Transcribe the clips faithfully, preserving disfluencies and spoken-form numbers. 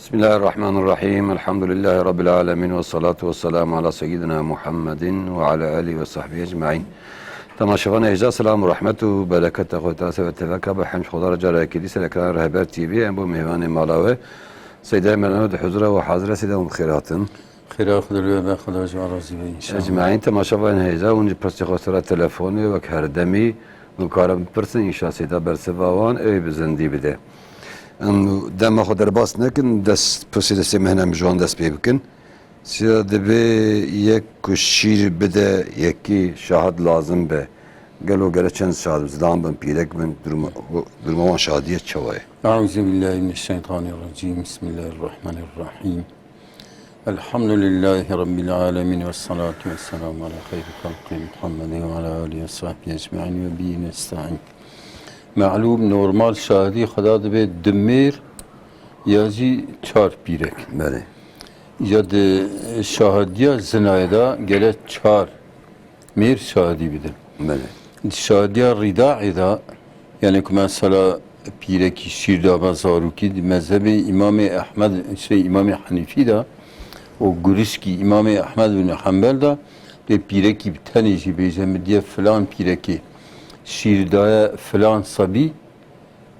Bismillahirrahmanirrahim. Elhamdülillahi Rabbil alemin. Ve salatu ve selamu ala seyyidina Muhammedin ve ala alihi ve sahbihi ecmain. Temaşevanê hêja, selam û rehmet û bereketa xwe tase ve teveka be hemş Xweda re carekê dî ser ekranê Rehber T V. Em bo mêvanê mala we. Seyda Melamet huzura we hazire, Seyda, hûn bi xêr hatin. Xêra Xwedê li we be, Xweda ji we razî be înşallah. Ecmaîn temaşevanên hêja, hûn ji pirsê xwe sera telefonê wek her demî hûn karin bipirsin, înşallah Seyda bersiva wan ê bi zindî bide. Em dema xwe derbas nekin, dest pirsê destê me hene em ji wan dest pê bikin. Seyda, dibê yek ku şîr bide yekî şahid lazim be. Gelo gere çend şahid zilam bin, pîrek bin, duruma, duruma wan şahidiyê çawa ye? Euzubillahimineşşeytanirracim. Bismillahirrahmanirrahim. Elhamdülillahi Rabbil alemin ve salatu ve selamu ala xeyri halqi Muhammedin ve ala alihi ve sahbihi ecmain ve bihi nesta'in. Malum, normal şahidî Xweda dibe du mêr ya jî çar pîrek. Belê. Ya di şahidiya zinayê de gere çar mêr şahidî bidin. Belê. Di şahidiya rîdaê de, yani ku mesela pîrekî şîr dabe zarokî, di mezhebê Îmamê Ehmed, şey, Îmamê Henîfî de û gurişkî Îmamê Ehmed bin Hanbel de, lê pîrekî bi tenê jî bêje, min diye filan pîrekê şîr daye filan sebî,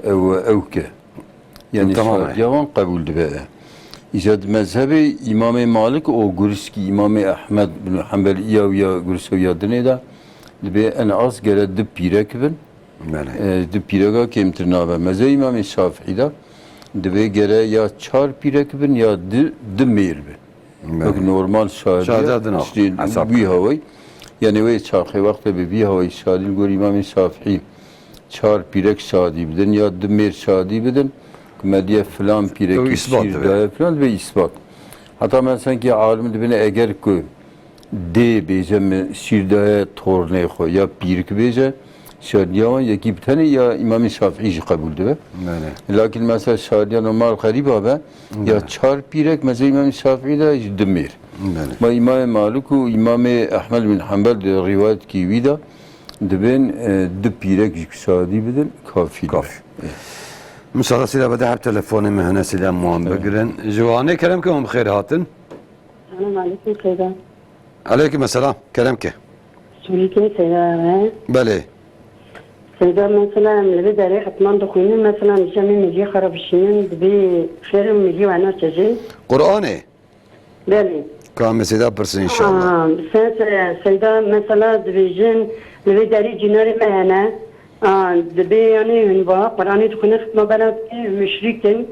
ew, ew ke. Yani tamam, şahidiya wan qebûl dibe. Îca di mezhebê Îmamê Malik û gurişkî Îmamê Ehmed bin Hanbel ya û ya gurişe ya dinê de dibe en az gere du pîrek bin. Belê. E, du pîreka kêmtir nabe. Mezhebê Îmamê Şafîî de dibe gere ya çar pîrek bin ya du, du mêr bin. Belê. Wek normal şahidiya, şahidiya din al, işte hesab wî hawayî. Yani wê çaxê wextê bi vî hawayî şahidî li gor Îmamê Şafîî çar pîrek şahidî bidin ya du mêr şahidî bidin, ku me diye filan pîrekî şîr daye filan, dibe îsbat. Heta me senkî alim dibine eger ku dê bêje min şîr daye tornê xwe ya pîrik bêje, şadiya wan yekî bi tenê ya Îmamê Şafîî jî qebûl dibe. Belê. Lakin mesela şadiya normal xerîba be, ya çar pîrek, mesela Îmamê Şafîî de ji du mêr. Belê. Ma Îmamê Malik û Îmamê Ehmed bin Hanbel di rîwayetkî wî de dibên, e, du pîrek jî ku şadî bidin, kafî dibe. Kafî. Min sala sîra bede hep telefonê min hene sîra wan bigirin. Ji Wanê kerem ke hûn bi xêr hatin. Selam aleyküm Seyda. Aleyküm selam. Kerem ke. Sûrî ke Seyda me. Belê. Seyda, mesela em li vê derê hetman dixwînin, mesela em cemê mêriyê xwe re bişînin, dibê xêr û mêriyê we naçe jê. Qur'anê? Belê. Ka em ê Seyda pirsin înşallah. Aa, sen se-, Seyda, mesela dibêjin, li vê derê cînarê me hene. Aa, dibê, yani, hûn va Qur'anê dixwînin, xitma bela dikê, muşrîk in.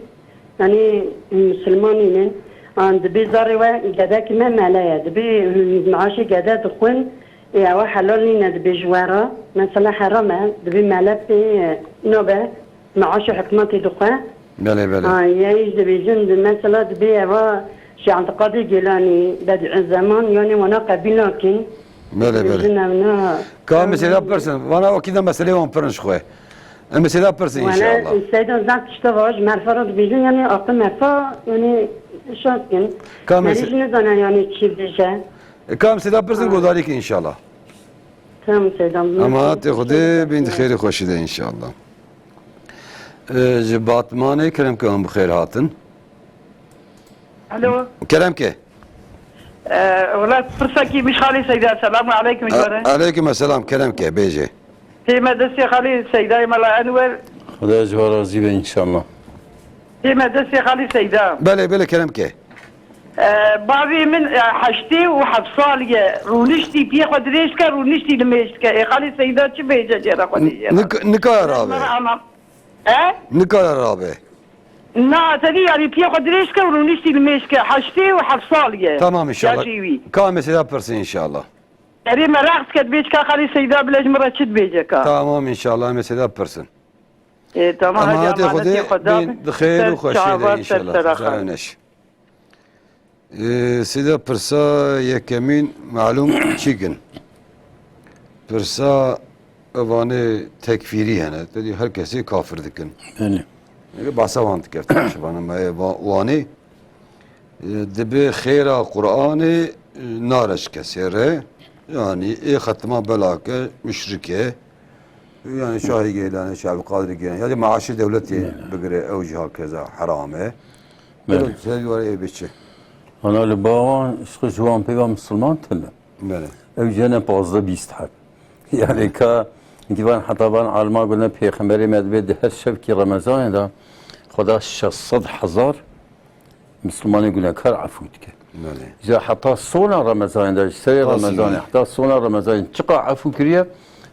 Yanî misilman nînin. An dibê zarê we gedekî me mele ye. Dibê, hmm, meaşê gede dixwin, ê, ewe helal nîne dibê ji we re. Mesela heram e. Dibê mele pê, e, nabe. Meaşê hikûmetê dixwe. Belê, belê. Ha, yê jî dibêjin, di, mesela dibê eva Şêx Ebdulqadir Gêlanî, Bedîuzzeman, yanî wana qebîl nakin. Belê, belê. Dibêjin ev na. Ka em ê Seyda pirsin. Vana wekî de meselê wan pirin ji xwe. Em ê Seyda pirsin înşallah. Wele Seyda zaf tişta va ji merfa re dibêjin, yanî aqil merfa, yanî şaş kin. Ka em ê Merî Se-, jî nizane yanî çi bêje. E, ka em Seyda pirsin, godarî kin înşallah. Tamam Seyda. Ama tê Xwedê bin di xêrê xweşî de înşallah. E, ji Batmanê kerem ke hûn bi xêr hatin. Alo. Kerem ke. E, wela pirsekî min ji xalê Seyda. Selamu aleyküm, e, ji we re. Aleyküm selam, kerem ke, bêje. Tême destê xalê Seydayê Mela Enwer. Xuda ji we razî be înşallah. Tême destê xalê Seyda. Belê, belê, kerem ke. E, bavê min, e, heştê û heft salî ye. Rûniştî piyê xwe dirêj dike, rûniştî limêj dike. Ê xalê Seyda çi bêje jê re xwe dê jê re? Nik-, nikare rabe. Mera ana. E? Nikare rabe. Na, tevî, yanî piyê xwe dirêj dike û rûniştî limêj dike. Heştê û heft salî ye. Tamam înşallah. Yaşê wî. Ka em ê Seyda pirsin înşallah. Erê, meraq dike, dibê çika xalê Seyda bile ji min re çi dibêje ka? Tamam înşallah, em ê Seyda pirsin. E, tamam, hadi emanetê Xwedê bin, di xêr û xweşiyê de înşallah. Caneş. E, Seyda, pirsa yekemîn malûm çi kin? Pirsa evanê tekfîrî hene. Te dî her kesê kafir dikin. Belê. Belê, behsa wan dikir, şibana me va-, Wanê. E, dibe xêra Qur'anê, e, nare ji kesê re. Yanî ê xetima belake muşrik e. Yanî Şahê Geylanê, Şahê Qadirê Geylanê. Ya jî meaşê dewletê bigire, ew jî hakeza heram e. Belê. Ser were ê biçi. Ana li bawan, ji xwe ji wan pê ve misilman tune. Belê. Ew jene pazdeh bîst heb. Yani ka, ki van heta van alma gune pêxemberê me dibê di her şevkî Remezanê de Xweda şeş sed hezar misilmanê gunekar efû dike. Belê. Ji heta sona Remezanê de, ji serê Remezanê, heta sona Remezanê çiqa efû kiriye,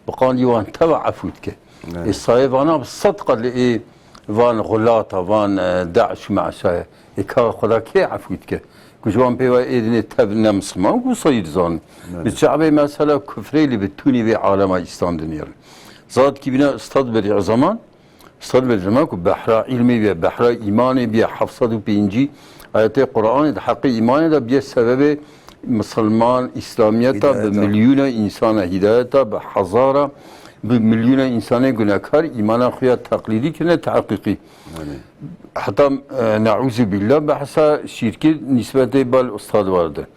bi qandî wan teva efû dike. Belê. Ê sayê vana bi sed qat li ê van xulata, van, e, DAIŞ û me'şa ye. Ê ka Xweda kê efû dike? Ku ji wan pê ve ê dinê tev ne misilman, ku sayî dizan. Belê. Bi çavê mesela kufrê li bi tûnî vê alema Îslam dinêrin. Zat ki bîne Ustad Bedî Zaman, Ustad Bedî Zaman ku behra îlmê bîye, behra îmanê bîye, heft sed û pêncî ayetê Qur'anê di heqê îmanê de bîye sebebê misilman, Îslamiyeta, bi milyûna însana hîdayeta, bi hezara, bi milyûna însanê gunekar îmana xwe ya teqlîdî kirine teheqîqî. Yanî. Heta, e, neûzubîllah behsa şîrkî nîsbetê bal ustad werde.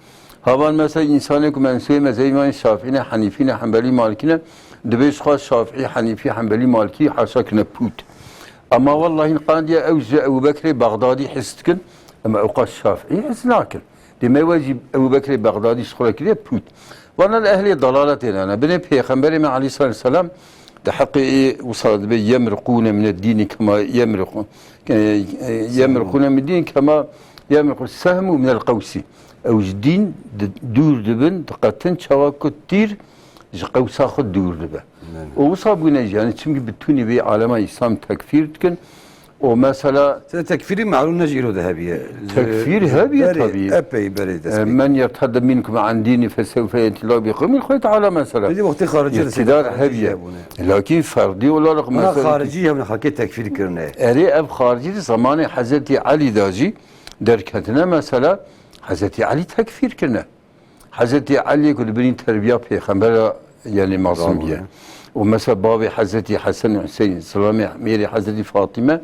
Havan mesela însanê ku mensûbê mezhebî me Şafî ne, Henîfî ne, Hembelî, Malikî ne, dibê ji xwe Şafî, Henîfî, Hembelî, Malikî haşa kirine pût. Ama wellahî qandiye ew ji Ebu Bekrê Bexdadî his dikin, ama ew qas Şafî his nakin. Dê me wê jî Ebu Bekrê Bexdadî ji xwe re kiriye pût. Vana li ehlê dalaletê ne ne. Binê Pêxemberê me aleyhisselatu vesselam di heqê ê wisa dibê yemriqûne mine dînî kema yemriqû-, e, e, yemriqûne min dîn kema yemriqû sehmû minel qewsî. Ew ji dîn di-, dûr dibin, diqetin çawa ku tîr ji qewsa xwe dûr dibe. Belê. Û wisa bûne jî, yani çimkî bi tûnî vê alema Îslam tekfîr dikin, û mesela Te tekfîrî malûm ne ji îro de hebiye. Ji, tekfîr ji hebiye berê, tabii. Epey berê dest E, pê men yertadde minkum an dînî fesevfe yetillahu bi qewmin Xwedê Teala mesela. Peki wextê xaricî de îktidar hebiye. Lakin ferdî olarak Ona mesela xaricî hebûne, xelkê tekfîr kirine. Erê ev xaricî de zamanê Hezretî Elî de jî derketine mesela Hezretî Elî tekfîr kirine. Hezretî Elî ku di binî terbiya pêxembera, yanî mazlum bûye. Û mesela bavê Hezretî Hesen û Hüseyin, silamê mêrê Hezretî Fatîme,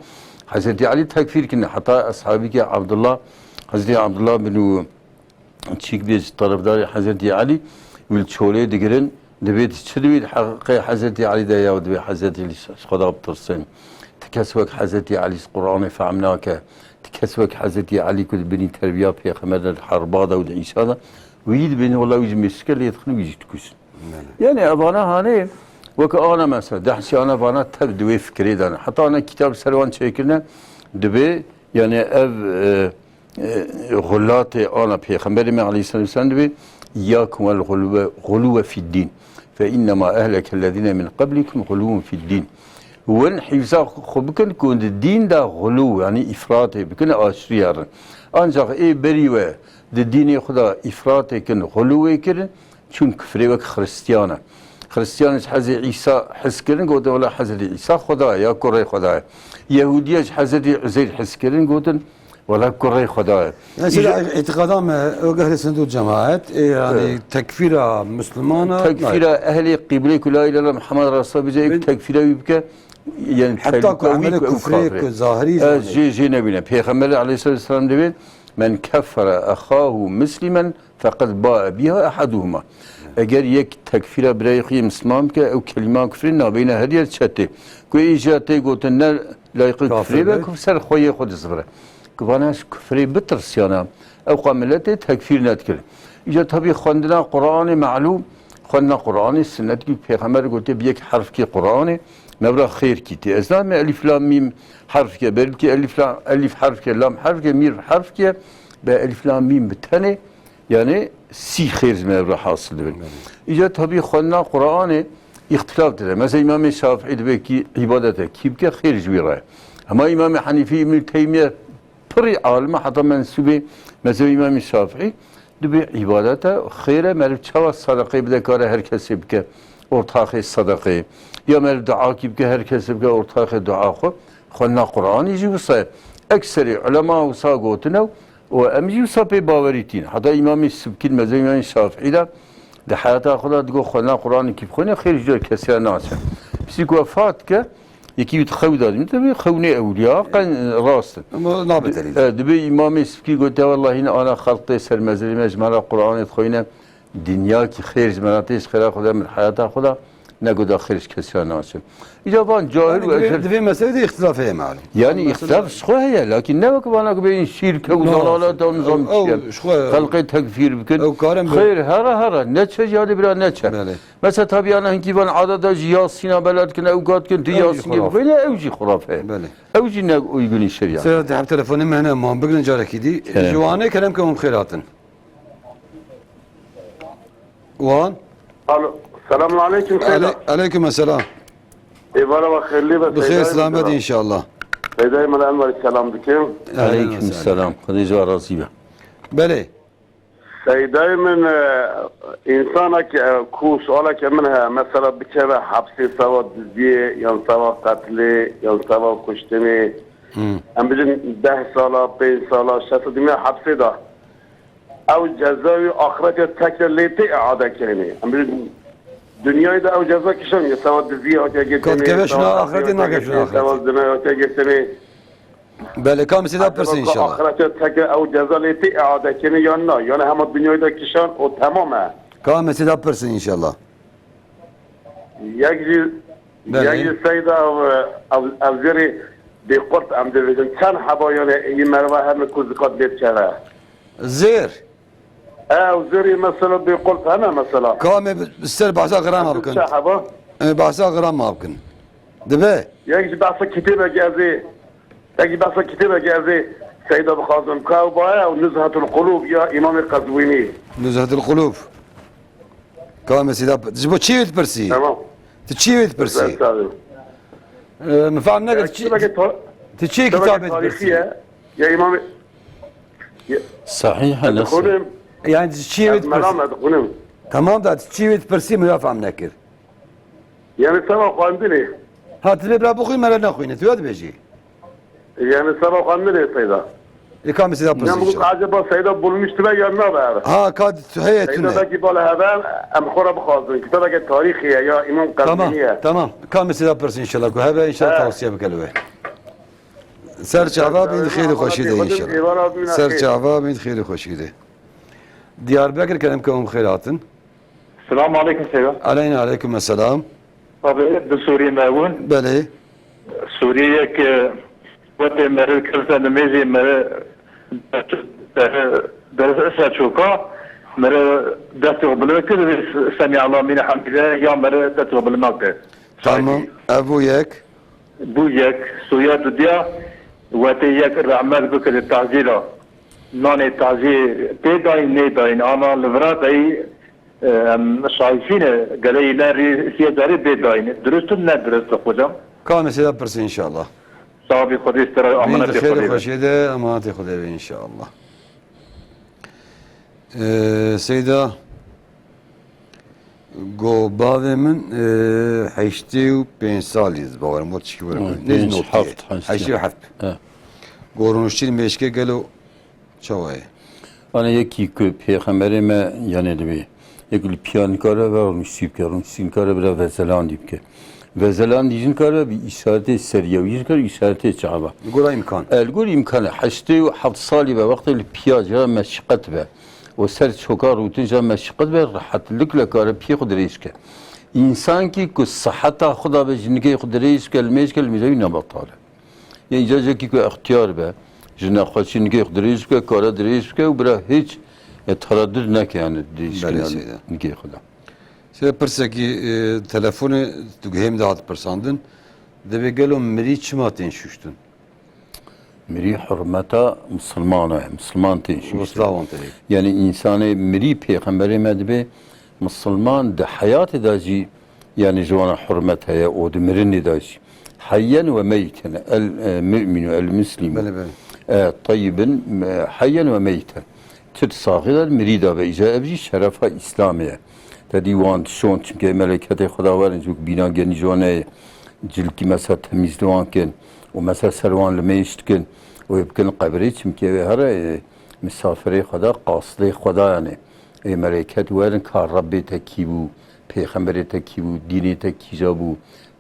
Hezretî Elî tekfîr kirine. Heta eshabîkê Abdullah, Hezretî Abdullah bin û çîk bê ji terefdarê Hezretî Elî, wî li çolê digirin, dibê tu çi diwî di heqê Hezretî Elî de ya dibê Hezretî Elî ji Xweda bitirsin. Ti kes wek Hezretî Elî ji Qur'anê fehm nake. Ti kes wek Hezretî Elî ku di binî terbiya pêxember de, di herba de û di îşa de, wî dibên, wela wî ji mêşike lê dixin, wî jî dikuşin. Belê. Yani evana hanê wek ana mesela, dehşî ana vana tev di wê fikirê de ne. Heta ana kitab ser wan çêkirine, dibê, yani ev, e, e, xulatê ana Pêxemberê me aleyhisselatu vesselam dibê, "Îyâkum vel xuluwe, xuluwe fid dîn. Fe innema ehlekellezîne min qablikum xuluwun fid dîn." Win hîfza xwe bikin ku di dîn de xulû, yani îfratê bikin, aşirî herin. Ancak ê berî we di dînê xwe de îfratê kin, xulûwê kirin, çûn kufrê wek Xristiyan e. Xristiyan ji Hezrê Îsa hez kirin, gotin, "Wela Hezrê Îsa Xweda ye, ya kurê Xweda ye." Yehûdiya ji Hezretî Uzeyr hez kirin, gotin, "Wela kurê Xweda ye." Mesela îtîqada me, o ehlê sunnet û cemaet, ê, yani tekfîra Müslümana, tekfîra ehlê qîblê ku la ilahe illallah Muhammed Resulullah bije, ê tekfîra wî bike, yani heta ku emelê kufrê ku zahirî, ez jê, jê nebîne. Pêxemberê aleyhisselatu vesselam dibê, "Men keffere ehahu muslimen feqed bae biha ehaduhuma." Eger yek tekfîra birayê xwe yê Misliman bike, ew kelîma kufrê nabeyne her yer çetê. Ku ê jî tê gotin ne layiqî kufrê be, kufr ser xwe yê xwe dizivire. Ku vana ji kufrê bitirsiyana, ew qa miletê tekfîr nedikir. Îca tabî xwendina Qur'anê melûm, xwendina Qur'anê, sinnet ki pêxember gotiye bi yek herfkê Qur'anê, mevra xêr kî tê. Ez name elîf lam mîm herfke, belkî elîf la-, elîf herfke, lam herfke, mîm herfke, be elîf lam mîm bi tenê, yani sî xêr ji me re hasil dibin. Belê. Îca tabî xwendina Qur'anê îxtilaf dide. Mesela Îmamê Şafîî dibe kî îbadete kî bike xêr ji wî re. Hema Îmamê Henîfî, Îbnî Teymiye, pirî alime heta mensûbê mezhebê Îmamê Şafîî dibe îbadete xêr e, meriv çawa sadaqeyê bide kare her kesê bike ortaxê sadaqeyê. Ya meriv dua kî bike her kesê bike ortaxê dua xwe. Xwendina Qur'anê jî wisa ye. Ekserê ulema wisa gotine û em jî wisa pê bawerî tîn. Heta Îmamê Sibkî, mezhebê Îmamê Şafîî de di heyata xwe de digot xwendina Qur'anê kî bixwîne xêr ji cor kesê re naçe. Pisî ku wefat ke, yekî wî di xew de dît, tabii xewnê ewliya, qen rast in. Ama nabe delîl. E, dibê Îmamê Sibkî gotiye, "Wellahî ne ana xelq tê ser mezhebê me ji me re Qur'anê dixwîne, dinya kî xêr ji me re tê, ji xêra xwe de min heyata xwe de Ne guda xêr ji kesî re naçe. Îca van cahil û Divê, eşer divê meselê de îxtilaf heye malum. Yani Mesele îxtilaf ji xwe heye, lakin ne wek vana ku bêjin şîrk e û No, dalalet e û nizam ew, çi ye. Ji xwe Xelqê tekfîr bikin. Ew karin bi- Xêr, here here, neçe jî hadê bira neçe. Belê. Mesela tabi ana hinkî van adeta jî Yasîna bela dikin, ew gat dikin, tu Ew jî Yasîn xuraf. Bixwîne, ew jî xuraf e. Belê. Ew jî ne uygunî şerîa. Seyda, hep telefonê me hene, man bigrin carekî dî. Kerem. Ji Wanê kerem ke hûn xêr hatin. Wan? Alo. Selamun aleyküm Seyda. Ale-, aleyküm selam. Êvara we xêrlî be. Bi xêr selamet inşallah. Seydayê min Enwer selam dikim. Aleyküm selam. Xwedê ji we razî be. Belê. Seydayê min, e, însanek, e, ku sualeke min heye, mesela bikeve hepsê seba diziyê, yan seba qetlê, yan seba kuştinê. Hmm. Em bijin deh sala, pênc sala, şeş sala dinya hepsê de. Ew ceza wî axretê teke lê tê îade kirinê. Em bijin dinyayê de ew ceza kişan ya seba diziyê hatiye girtinê, Kat keve şuna seba axretê qetlê nake hatiye şuna girtinê, seba axretê. Zinayê hatiye girtinê. Belê, ka misê de pirsin inşallah. Axirete teke ew ceza lê tê îade kirin yan na? Yanî hema dinyayê de kişan û temam e. Ka misê de pirsin inşallah. Yek jî, Belê. Yek jî Seyda ev, ev, ev zêrê bêqurt em dibêjin. Çend heba yanî yî merva her li ku zikat lê dikeve? Zêr? Ew zêrê mesela bêqurt hene mesela. Ka me bi ser bahsa grama bikin. Çe heba? E, bahsa grama bikin. Dibe? Yek ji behsa kitêbekî ez ê, yek ji behsa kitêbekî ez ê Seyda bixwazim. Ka ew baye ew Nuzhatul Qulub ya Îmamê Qezwînî. Nuzhatul Qulub. Ka me Seyda, ji bo çi wê dipirsî? Tamam. Tu çi wê dipirsî? Sağ ol. E, min fehm nekir, Ya tu çi, kitêbekî ta-, tu çi kitêbekî kitabê tarîxî dipirsî? Ye. Ya Îmamê, ya, Sahih ez nasıl? Dixwînim. Yani tu çi wê dipirsî? Ez meram ez dixwînim. Tamam da tu çi wê dipirsî, min fehm nekir. Yani seba xwendinê. Ha, tu dê bira bixwîn, me re nexwîne, tu ya dibêjî. Yani seba xwendinê Seyda. E, ka me Seyda pirsî inşallah. Acaba Seyda bulmuştu ve ya ne haber? Ha, ka tu heye tune. Seyda belki bala haber, em xora bixwazin. Kitabeke tarîxî ye ya Îmam Tamam, Qezwînî ye. Tamam. Ka me Seyda pirsî inşallah. Ku hebe inşallah He. Tavsiye bike li wê. Ser çava bin xêr û xweşî de inşallah. Ser çava bin xêr û xweşî de. Diyarbekir kerem ke hûn xêr hatin. Selamun aleyküm Seyda. Aleyna aleyküm selam. Tabii, di Sûriyê me bûn. Belê. Sûriyeyek, e, wetê meri kirse nimêjê meri derse çoka, meri destê bilind kir, Semî Allah mîne hamîde, ya meri destê bilind kir. Tamam, ev bû yek. Bû yek, soya dudiya, wetê yek rehmet bikir tazî la. Nanê tazî tê dayîn, nê dayîn, ana li vira dayî, Em şayîsî ne, geleyî ne rî-, rîsiyê derê bê dayînê. Dirust in, ne dirust in, hocam? Ka mesele pirsin inşallah. Sawa bî, Xwedê ji te re Bîn di amanetê xêr û Xwedê be. Xweşiyê de, emanetê Xwedê be inşallah. Ee, Seyda, go bavê min, ee, heştê û pênc salî, ez bawerim, wek çikî were. Hı, Ne pênc, notî ye. Heft, heştê. Heştê û heft. He. Go rûniştî li mêşkê gelo Çawa ye? Ana yekî ku pêxemberê me, yanê dibê, yek li piya nikare ve rûniştî bike, rûniştî nikare bira vezelandî bike. Vezelandî jî nikare bi îşaretê serî ye, jî nikare îşaretê çava. Li gora îmkan. E, li gor îmkan e. Heştê û heft salî be, wextê li piya cara meşqet be. O ser çoka rûtin cara meşqet be, rehetlik le kare piyê xwe dirêj ke. Însankî ku siheta xwe da be, jinikê xwe dirêj ke, li mêj ke, li mêja wî ne betal e. Yê îca cekî ku extiyar be, ji nexweşî nikê xwe dirêj bike, kare dirêj bike û bira hiç, e, tereddud neke, yani dirêjkirina Belê, Seyda. Nikê xwe de. Seyda, pirsekî, e, telefonê tu guhê min de hat pirsandin, dibê gelo mirî çima tên şuştin? Mirî hurmeta misilmana ye, misilman tên şuştin. Wesla wan tevî. Yani însanê mirî pêxemberê me dibê, Misilman di heyatê de jî, yani ji wana hurmet heye û di mirinê de jî. Heyyen ve meyten, el, e, müminu, el muslimu. Belê, belê. E, tayyibin, e, heyyen ve meyten. Çi di saxê de, mirî de be, îca ev jî şerefa Îslamê ye. Te dî wan dişon, çimkî meleketê Xweda werin, ji wek bîna genî ji wan heye, cilkî mesela temîz li wan kin û mesela ser wan limêj dikin û ê bikin qebrê, çimkî ew ê here, e, misafirê Xweda, qasdê Xweda yani. Ê meleket werin ka Rebbê te kî bû, pêxemberê te kî bû, dînê te kîja bû,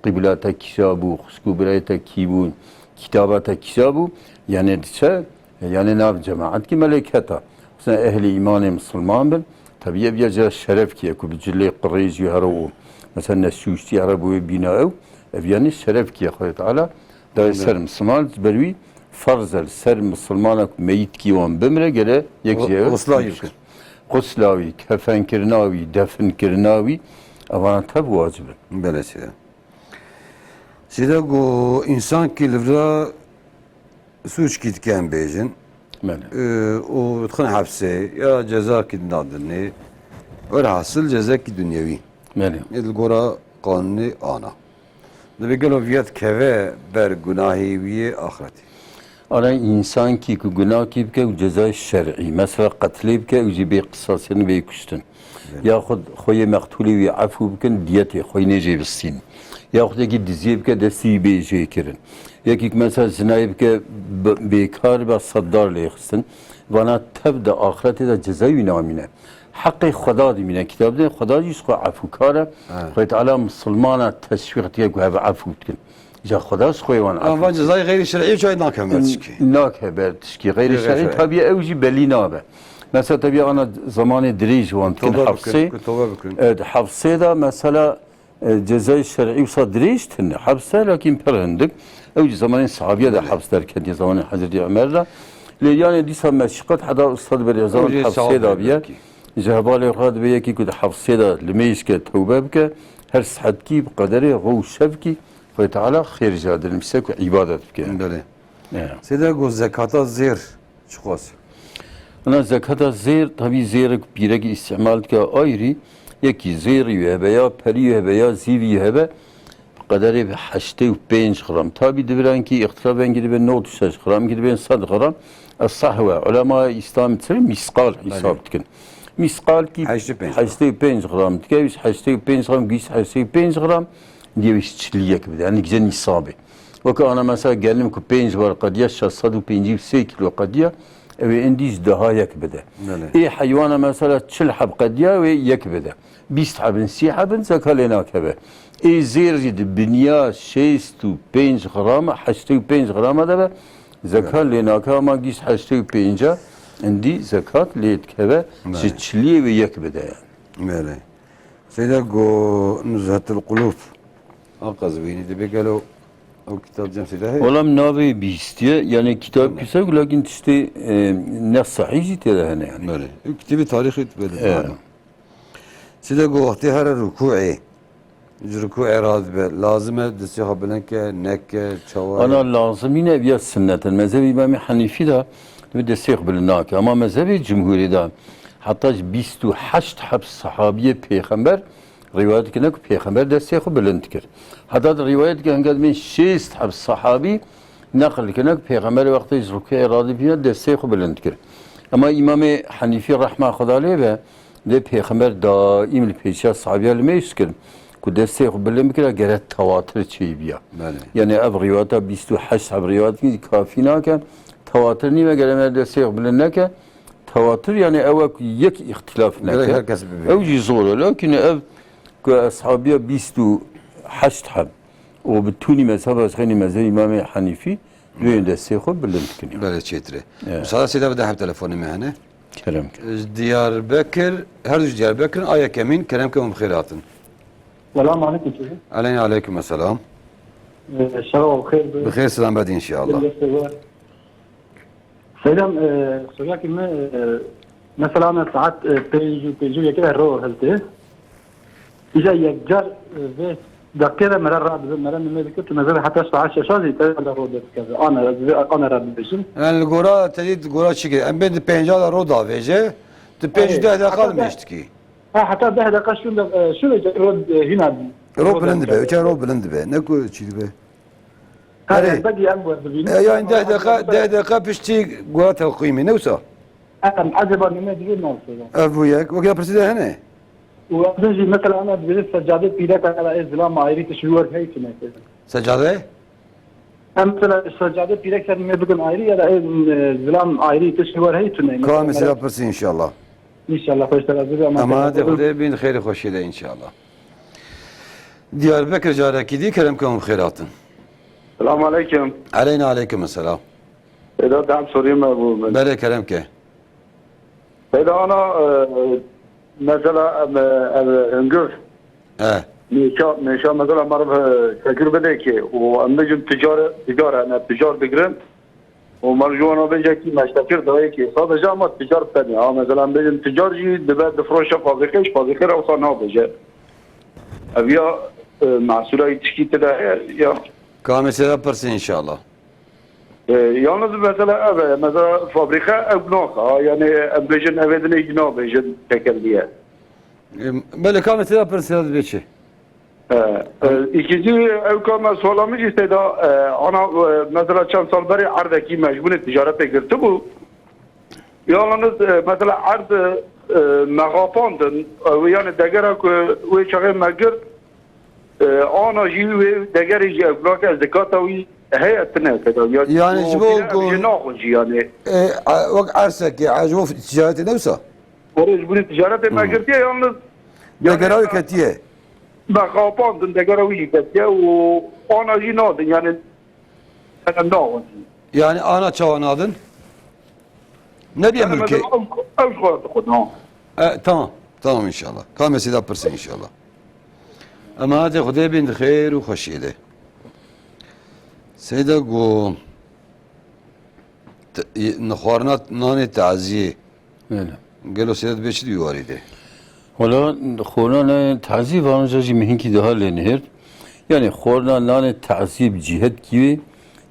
qîbla te kîja bû, xwişk û birayê te kî bûn, kitaba te kîja bû, yanê diçe, yanê nav cemaetkî meleket a. Mesela ehlê îmanê misilman bin, tabi ev ya cara şerefkî ye ku bi cilê qirêj jî here û Mesela neşûştî ereb wê bîna ew, ev yanî şerefkî ye Xwedê Teala dayê ser misilman, ji ber wî ferz e li ser misilmana ku meyîtkî wan bimire gere yek jê ew Xusla wî bikin. Xusla wî, kefenkirina wî, definkirina wî, evana tev wacib in. Belê seyda. Seyda ku însankî li vira sûçkî dike em bêjin. Belê. Û dixin hepsê ya cezakî dinadinê. Welhasil cezekî dunyewî. Belê. Ê li gora qanûnê ana. Divê gelo viya dikeve ber gunahê wî yê axretê. Ana însankî ku gunahkî bike û cezayê şer'î, mesela qetlê bike ew jî bê qisaskirin, bê kuştin. Belê. Yaxud xweyê mextûlê wî efû bikin, diyetê xweyê nêjê bistînin. Yaxud yekî diziyê bike, destî wî bê jê kirin. Yekî ku mesela zinayê bike, b-, bêkar be, sed dar lê xistin. Vana tev de axretê de cezayê wî namîne. Heqê Xweda dimîne. Kitab de Xweda jî ji xwe efûkar e. He. Xwedê Teala misilmana teşwîq dike ku hev efû bikin. Îca Xweda ji xwe wan Ama efû van cezayê xeyrî şer'î çay nake ber tişkî. Nake ber tişkî. Xeyrî Xeyrî şer'î şer'î. Tabiye ew jî belî nabe. Mesela tabiye ana zamanê dirêj wan dikin Tobe bikin, hepsê. Ku tobe bikin. Evet, hepsê de mesela, e, cezayê şer'î wisa dirêj tune. Hepse lakin pir hindik. Ew jî zamanên sahabiye de Belê. Heps derketiye, zamanên Hezretî Ömer de. Lê yanê dîsa meşqet heda usta dibe zaman Ew jî hepsê sewab de biye. Belkî. Ji hevalê xwe dibe yekî ku di hepsê de limêj ke, tewbe bike, her sihetkî bi qederê xwe û şevkî Xwedê Teala xêr jê dinivîse ku îbadet bike. Belê. Ya. Seyda got zekata zêr çiqas? Ana zekata zêr, tabî zêrek pîrek îstîmal dike ayrî, yekî zêrî wî hebe ya perî wî hebe ya zîvî wî hebe, bi qederê bi heştê û pênc gram. Tabî di virankî îxtilafenkî dibe nod û şeş gram, kî dibe sed gram. Esah we, ulemaya Îslamî çi mîsqal hîsab Belê. Dikin. Mîsqal kî Heştê û pênc gram. Heştê û pênc gram dike, wî heştê û pênc gram, gîş heştê û pênc gram, diye wî çilî yek bide. Yani gije nîsabê. Weke ana mesela genim ku pênc bar qediya, şeş sed û pêncî û sê kilo qediya, ew ê endî ji daha yek bide. Belê. Ê heywana mesela çil heb qediya, wê yek bide. Bîst hebin, sî hebin, zeka lê nakeve. Ê zêr jî di biniya şêst û pênc grama, heştê û pênc grama de be, zeka Belê. Lê nake, ama gîş heştê û pênca endî zekat lê dikeve, Belê. Ji çiliyê wê yek bide yani. Belê. Seyda go Nuzhatul Qulub. A Qazvînî dibe gelo ew kitab cem seyda heye? Olam navê bîstiye, yani kitab Tamam. Kise ku lakin tiştê, e, ne sahî jî tê de hene yani. Belê. Ew kitabê tarîxê dibe de Evet. Seyda go wextê here rukûê. Ji rukûê radibe. Lazim e destê xwe bilind ke, neke, çawa ye? Ana lazimî ne, ev ya sinnet in. Mezhebê Îmamê Henîfî de destê xwe bilind nake. Ama mezhebê cumhûrî de heta ji bîst û heşt heb sahabiyê pêxember rîwayet dikine ku pêxember destê xwe bilind dikir. Heta di rîwayet ke hinga dibên şêst heb sahabî neqil dikine ku pêxember wextê ji rukûê radibîne destê xwe bilind dikir. Ama Îmamê Henîfî rehma Xweda lê be, Lê Pêxember daîm li pêşiya sahabiya limêj dikir ku destê xwe bilind bikira gere tewatir çêbiya. Belê. Yani ev rîwayeta bîst û heşt heb rîwayet kî kafî nake. Tewatir nîme gere me destê xwe bilind neke. Tewatir yani ew e ku yek îxtilaf Gerek neke. Her kes bibe. Ew jî zor e. Lakin ev ku eshabiya bîst û heşt heb û bi tûnî mezheba xeynî mezhebê Îmamê Henîfî Duyên destê xwe bilind dikin ya. Belê çêtir e. Evet. Musala seyda bi deheb telefonê me hene. Kerem ke. Ji Diyarbekir, her du ji Diyarbekir, a yekemîn, kerem ke hûn bi xêr hatin. Selam aleyküm size. Aleyna aleyküm selam. Ee, şeva bi xêr be. Bi xêr selamet inşallah. Destê we. Selam, e, soyakî me, e, mesela me saet, e, pênc û pêncî û yekê re ro hiltê. Îja yekcar, e, vê deqê de mere radibe, mere nimê dike, tu mezin heta saet şeşan jî te de ro derdikeve. Ana, vê ana re dibêjin. Yani li gora te dî gora çi ke? Em bên di pênca de ro davêje, tu pênc û Erê, deh deqa heta deh. Dimêj dikî. Ha, heta deh deqa şûn de, e, şûn de ro, e, hîna Ro bilind dibe, derdikeve. Uça ro bilind dibe. Ne ku çi dibe? Ha, Erê. Yani begî em werdibînin. E, yani deh deqa, deh deqa piştî gora telqîmî, ne wisa? Em eceba nimê divê nasê. Ev bû yek. Wekî pirsî de hene? Û ez jî mesela ana dibêjin secadê pîrek ya da ê zilam ayrî tişt wî wer heyî tune. Secade? Em mesela secadê pîrek ser nimê bikin ayrî ya da ê, e, zilam ayrî tişt wî wer heyî tune. Ka mesela mesela pirsî inşallah. İnşallah xweş terazi be ama Emanetê Xwedê bin xêrê xweşiyê de inşallah. Diyarbekir carekî dî kerem ke hûn bi xêr hatin. Selamun aleyküm. Aleyna aleyküm selam. Eda tam soruyum var bu. Belê kerem ke. Eda ana, e, mesela, e, e, hüngür. He. Mêşa, mêşa mesela meriv, e, şekir bidekê û em bêjin ticar, ticar, yani ticar digirin û meriv ji wana bêje kî me şekir dayê kî sadece ama ticar tenê. Ha mesela em bêjin ticar jî dibe difroşe fabrîkê, ji fabrîkê re wisa nabêje. Ev ya, e, mahsûla yî tişkî tide heye ya. Kamê sêda pirsê inşallah. E, yalnız mesela ev e, mesela fabrîka ew naka, ha, yani em bêjin evê dinê jî nabêjin tekelliye. E, belê kamê sêda pirsê dibê çi? E, e, îkîncî ew ka me suala min jî sêda, e, ana, e, mesela çend sal berê erdekî me ji binê ticaretê girtibû. Yalnız, e, mesela erd, e, me xapandin, e, yani degera ku wê çaxê me girt, e, ana jî wê degerê jî ev gulake ez dikata wî heye tine teda. Ya Yani ji bo bîra ev ku jê naxwe jî yani. E, a, wek ersekê, a, ji bo ticaretê ne wisa? Erê ji binê ticaretê me Hmm. girtiye yalnız. Yani Degera wê ketiye. Me xapandin degera wî jî ketiye û ana jî nadin yani. Yani naxwe jî. Yani ana çawa nadin? Nebîye Yani milkê. Mesela ew, ew ji xwe re dixwin, ha. E, tamam. Tamam inşallah. Kamê sêda pirsê inşallah. Emanetê Xwedê bin di xêr û xweşiyê de. Seyda go te-, nixwarina nanê taziyê. Öyle. Gelo seyda dibê çi di wî warî de? Wala xwarina nanê taziyê vanoja jî min hinkî daha lê nihêrt. Yani xwarina nanê taziyê bi cîhetkî wê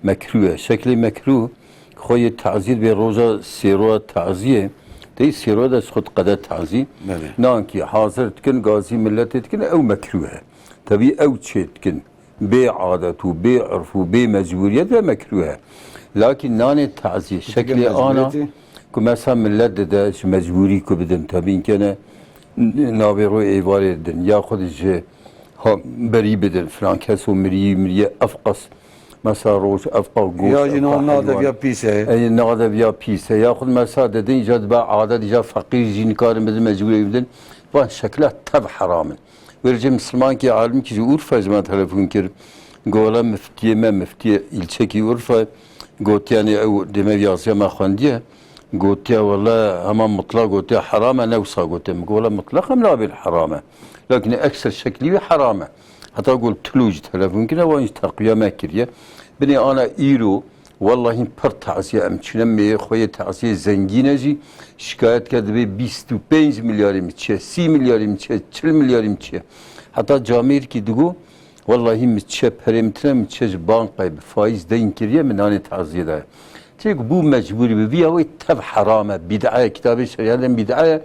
mekrû e. Şeklê mekrû, xwe yê taziyê dibê roja sêroya taziyê, tey sêroya de ji xwe diqede tazî. Belê. Nankî hazir dikin, gazî milletê dikin, ew mekrû e. Tebî ew çê dikin. Bê adet û bê urf û bê mecbûriyet ve mekrû e. Lakin nanê tazî, şeklê ana, ku mesela millet dide, ji mecbûrî ku bidin, tebî kene, n-, navê rû êvarê didin. Yaxud ji ha, berî bidin, filan kes û mirî, miriye efqas, mesela roj efqas goşt, Ya jî efqas niha heywan. Deviya pîs e. Ey, niha deviya pîs e. Yaxud mesela didin, îca dibe adet, îca feqîr jî nikarin bidin, mecbûrê bidin. Van şekla tev heram in. Wêrê cê misilmankî alimkî ji Urfa ji me telefon kir. Gola miftiyê me, miftiyê îlçekî Urfa, gotiye, yanî ew dême yaziya me xwendiye. Gotiye, wele hema mutlaq gotiye, heram e, ne wisa gotiye. Min got, wele mutlaq em nabên heram e. Lakin ekser şeklî wî heram e. Heta got Tilû jî telefon kiriye, wan jî teqwiya me kiriye. Binê ana îro, Wellahî pir taziye em çûne, mêyê xwe yê taziyê zengîn e jî şikayet kir, dibê bîst û pênc milyarî min çi ye, sî milyarî min çi ye, çil milyarî min çi ye. Heta camêrkî digo, wellahî min çi ye, perê min tine, min çi ye ji bankayê bi faîz deyn kiriye, min nanê taziyê daye. Çêk bû mecbûrî bi vî awê tev heram e, bîd'a ye, kitabê şerîetê bîd'a ye.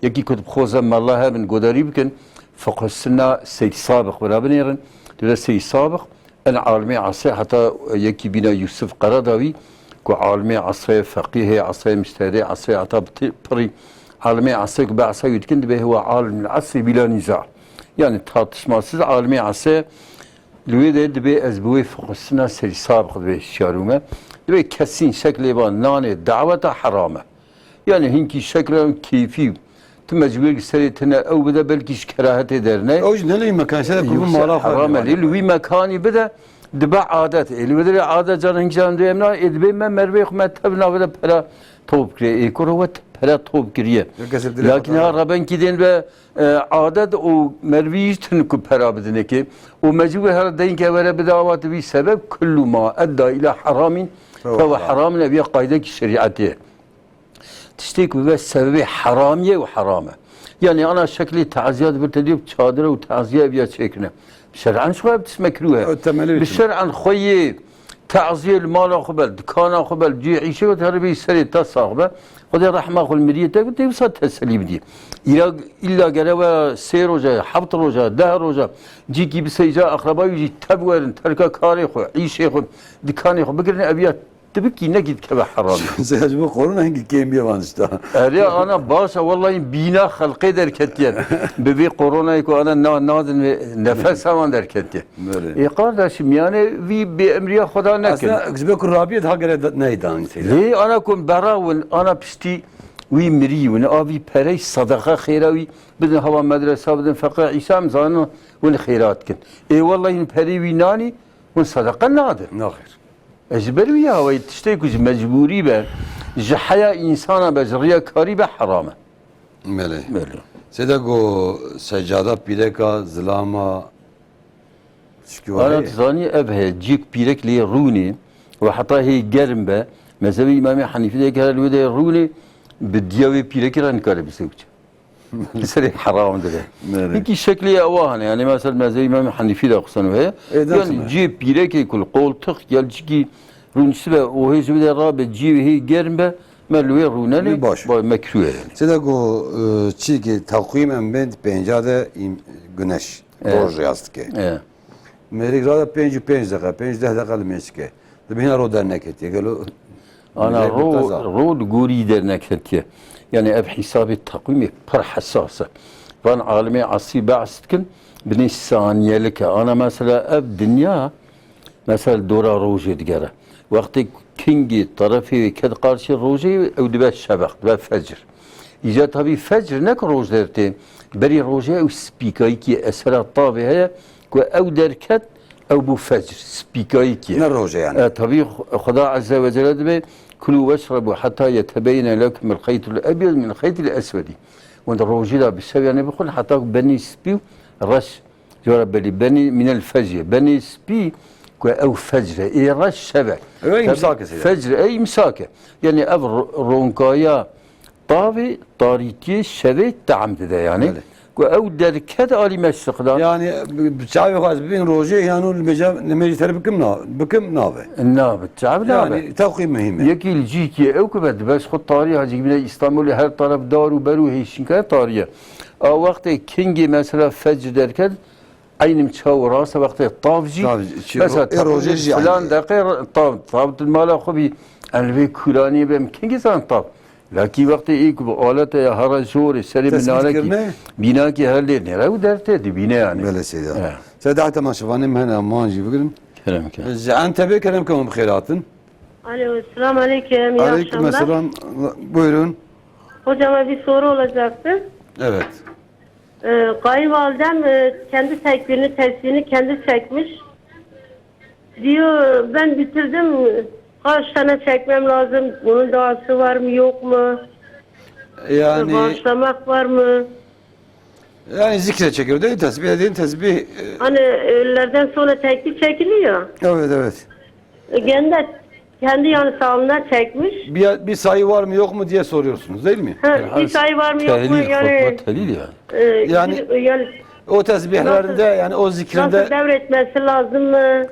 Yekî ku dixwaze mela hebin, godarî bikin, fiqhusina Seyd Sabiq bira binêrin. Dibêje Seyd Sabiq, en alimê esrê heta yekî bîna Yusuf Qaradawî, ku alimê esrê, feqîhê esrê, mujtehidê esrê heta bi ti-, pirî alimê esrê ku behsa wî dikin, dibê hewa alimul esrî bila nîza. Yani tartışmasız alimê esrê. Li wê de dibê ez bi wê fiqhusina Seyd Sabiq dibê şiyarûme. Dibê kesîn şeklê van nanê daweta heram e. Yani hinkî şeklan keyfî, tu mecbûr ki serê tine ew bide, belkî ji kerahetê dernê. Ew jî ne li wî mekan, şerekû bi Yoksa mala xwe heram e. Lê li wî mekanî bide, dibe adet. Ê li wê dirê adet, can hinkî can dibê em na, ê dibê me mervê xwe me tev navê de pera top kirê. Ê kuro we te pera top kiriye. Lakin ha rebenkî dên ve, e, adet û mervî jî tun ku pera bidinekê. Û mecbûr her deynke were bide awa, tu vî sebeb kullu ma edda ila heramin, fewe heramin, ev ya qaydekî şerîetê. Tiştê ku bibe sebebê heramiyê û heram e. Yani ana şeklê taziya dibir te diyo çadire û taziya ev ya çêkine. Şer'an şu ev tişt mekrûh e. Ew temelê Bi wî tune. Şer'an xwe yê taziyê li mala xwe be, dikana xwe be, cihê îşê xwe te heribê serê te sax be. Xwedê rehma xwe li miriyê te ku tê wisa teselî bidî. Îra illa gere we sê roja, heft roja, deh roja, cîkî bi seyca akraba wî jî tev werin, terka karê xwe, îşê xwe, dikanê xwe bigirin ev ya Tibikî nekî dikeve heramî. Mesela ji bo korona hingî kêmiyê van tişta. Erê ana baş e, wellahî bîna xelqê derketiye. Bi vê koronayê ku ana na-, nadin vê nefes hewan derketiye. Belê. Ê kardeşim, yani vî bêemriya Xweda nekin. Aslında ji bo ku rabiyê daha gere neydan mesela. Lê ana ku bera win, ana piştî wî mirî win, a vî perey sedeqa xêra wî bidin, hewa medresa bidin, feqîr îşa em zanin win xêrat kin. Ê wellahî perê wî nanî, hûn sedeqe nadin. Naxêr. E, ji ber wî ya wê tiştê ku ji mecbûrî be, ji heya însana be, ji riyakarî be, heram e. Belê. Belê. Seyda go secada pîreka zilama çikî Ana wahê. Tu zanî ev heye, cîk pîrek lê rûnê û heta hê germ be. Mezhebê Îmamê Henîfî de gere li wê de rûnê bi diya wê pîrekî re nikare bisewce. Li serê heram dibe. Nerê? Hinkî şeklê ewa hene. Yani mesela mezhebê Îmamê Henîfî de xuseno heye. Ê, Yani dewtime. Cê pîrekê ku li qoltix ya li çikî rûniştibe û hê ji wê de rabe cî wê hê germ be, me li wê rûnenê. Lê baş. Ba-, mekrû ye yani. Seyda go, e, çîkê teqwîm em bên di pênca de îm-, güneş, Evet. roj rast dike. Evet. Mêrik rada pênc û pênc deqe, pênc deh deqe li mêj dike. Di bîna ro derneketiye. Gelo Ana Mêrik ro, qeza. Ro li gorî derneketiye. Yani ev hesabê teqwîmê pir hesas e. Van alimê esrî behs dikin, binê saniyelik e. Ana mesela ev dinya, mesela dora rojê digere. Wextê kingê terefê wê ket qarşî rojê, ew dibe şeveq, dibe fecr. Îca tabî fecr ne ku roj dertê, berî rojê ew spîkayîkî esera tavê heye ku ew derket, ew bû fecr, spîkayîkî. Ne rojê yani. E, tabî Xu-, Xuda Azze ve Celle dibe, "Kulû weşrebû heta yetebeyne lekum el-xeytul ebyed min el-xeytil eswedî." Wend rojî da bi şev yani bixwin heta ku benî spî û reş. Jora belî benî minel fecrê. Benî spî ku ew fecr e. Ê reş şev e. Ew Tabii imsak e seyda. Fecr e imsak e. Yani ev ro-, ronkaya tavê tarîtiyê şevê team dide yani. Belê. Ku ew derket alî meşriq de. Yani bi, bi çavê xwe ez bibînim rojê yan û li mêja, li mêjî ter bikim na, bikim nabe. Nabe, çav nabe. Yani tewqî muhîm e. Yekî li cîkî ew ku be dibes xwe tarî hacî bine Îstanbulê her taraf dar û ber û hêşînkar tarî ye. A wextê kingê mesela fecr derket, Eynim çaw rast e, wextê tav jî, Tav jî, çi mesela ro-, ê rojê jî filan aynî. Deqe tav, tav tu mala xwe bî, en li vê kûraniyê be, em kengî zan tav. Lakî wextê ê ku bi alete ya hera jorê serê Tesbîh minarekî, kirine? Bînakî her lê nêre û derte dibîne yani. Belê seyda. He. Seyda temaşevanê min hene, em wan jî bigirin. Kerem ke. Ji Entebê kerem ke hûn bi xêr hatin. Alo, selam aleyküm, iyi Aleyküm akşamlar. Selam. Buyurun. Hocama bir soru olacaktı. Evet. Ee, kayınvalidem, e, kendi tekbirini, tesbihini kendi çekmiş. Diyor, "Ben bitirdim. Kaç tane çekmem lazım? Bunun duası var mı, yok mu? Yani Bağışlamak var mı?" Yani zikre çekiyor değil, tesbih dediğin tesbih, e, Hani ölülerden sonra tekbir çekiliyor. Evet, evet. E, kendi de, kendi yani sağlığına çekmiş. Bir, bir sayı var mı yok mu diye soruyorsunuz değil mi? Ha, bir sayı var mı yok mu? Tehlil, yani, hutbe tehlil yani. E, Yani bir, yani o tesbihlerinde, nasıl, yani o zikrinde nasıl devretmesi lazım mı?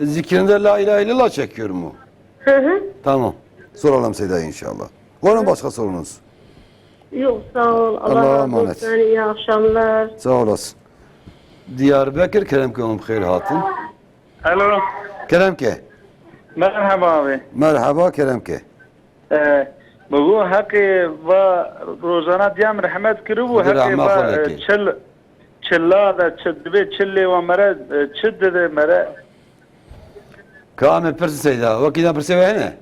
Zikrinde la ilahe illallah çekiyor mu? Hı hı. Tamam. Soralım Seyda inşallah. Var mı başka sorunuz? Yok, sağ ol. Allah Allah'a razı emanet. Olsun. İyi akşamlar. Sağ olasın. Diyarbekir, kerem ke hûn bi xêr hatin. Alo. Kerem ke. Merhaba abi. Merhaba, kerem ke. Ee, bi gu heqê va rojana diya min rehmet kiribû, Xwedê heqê rehma va, xwe e, leke. Çil, çila de çi dibê çilê wa mere, e, çi dide mere? Ka me pirs Seyda, wekî na pirsê we hene?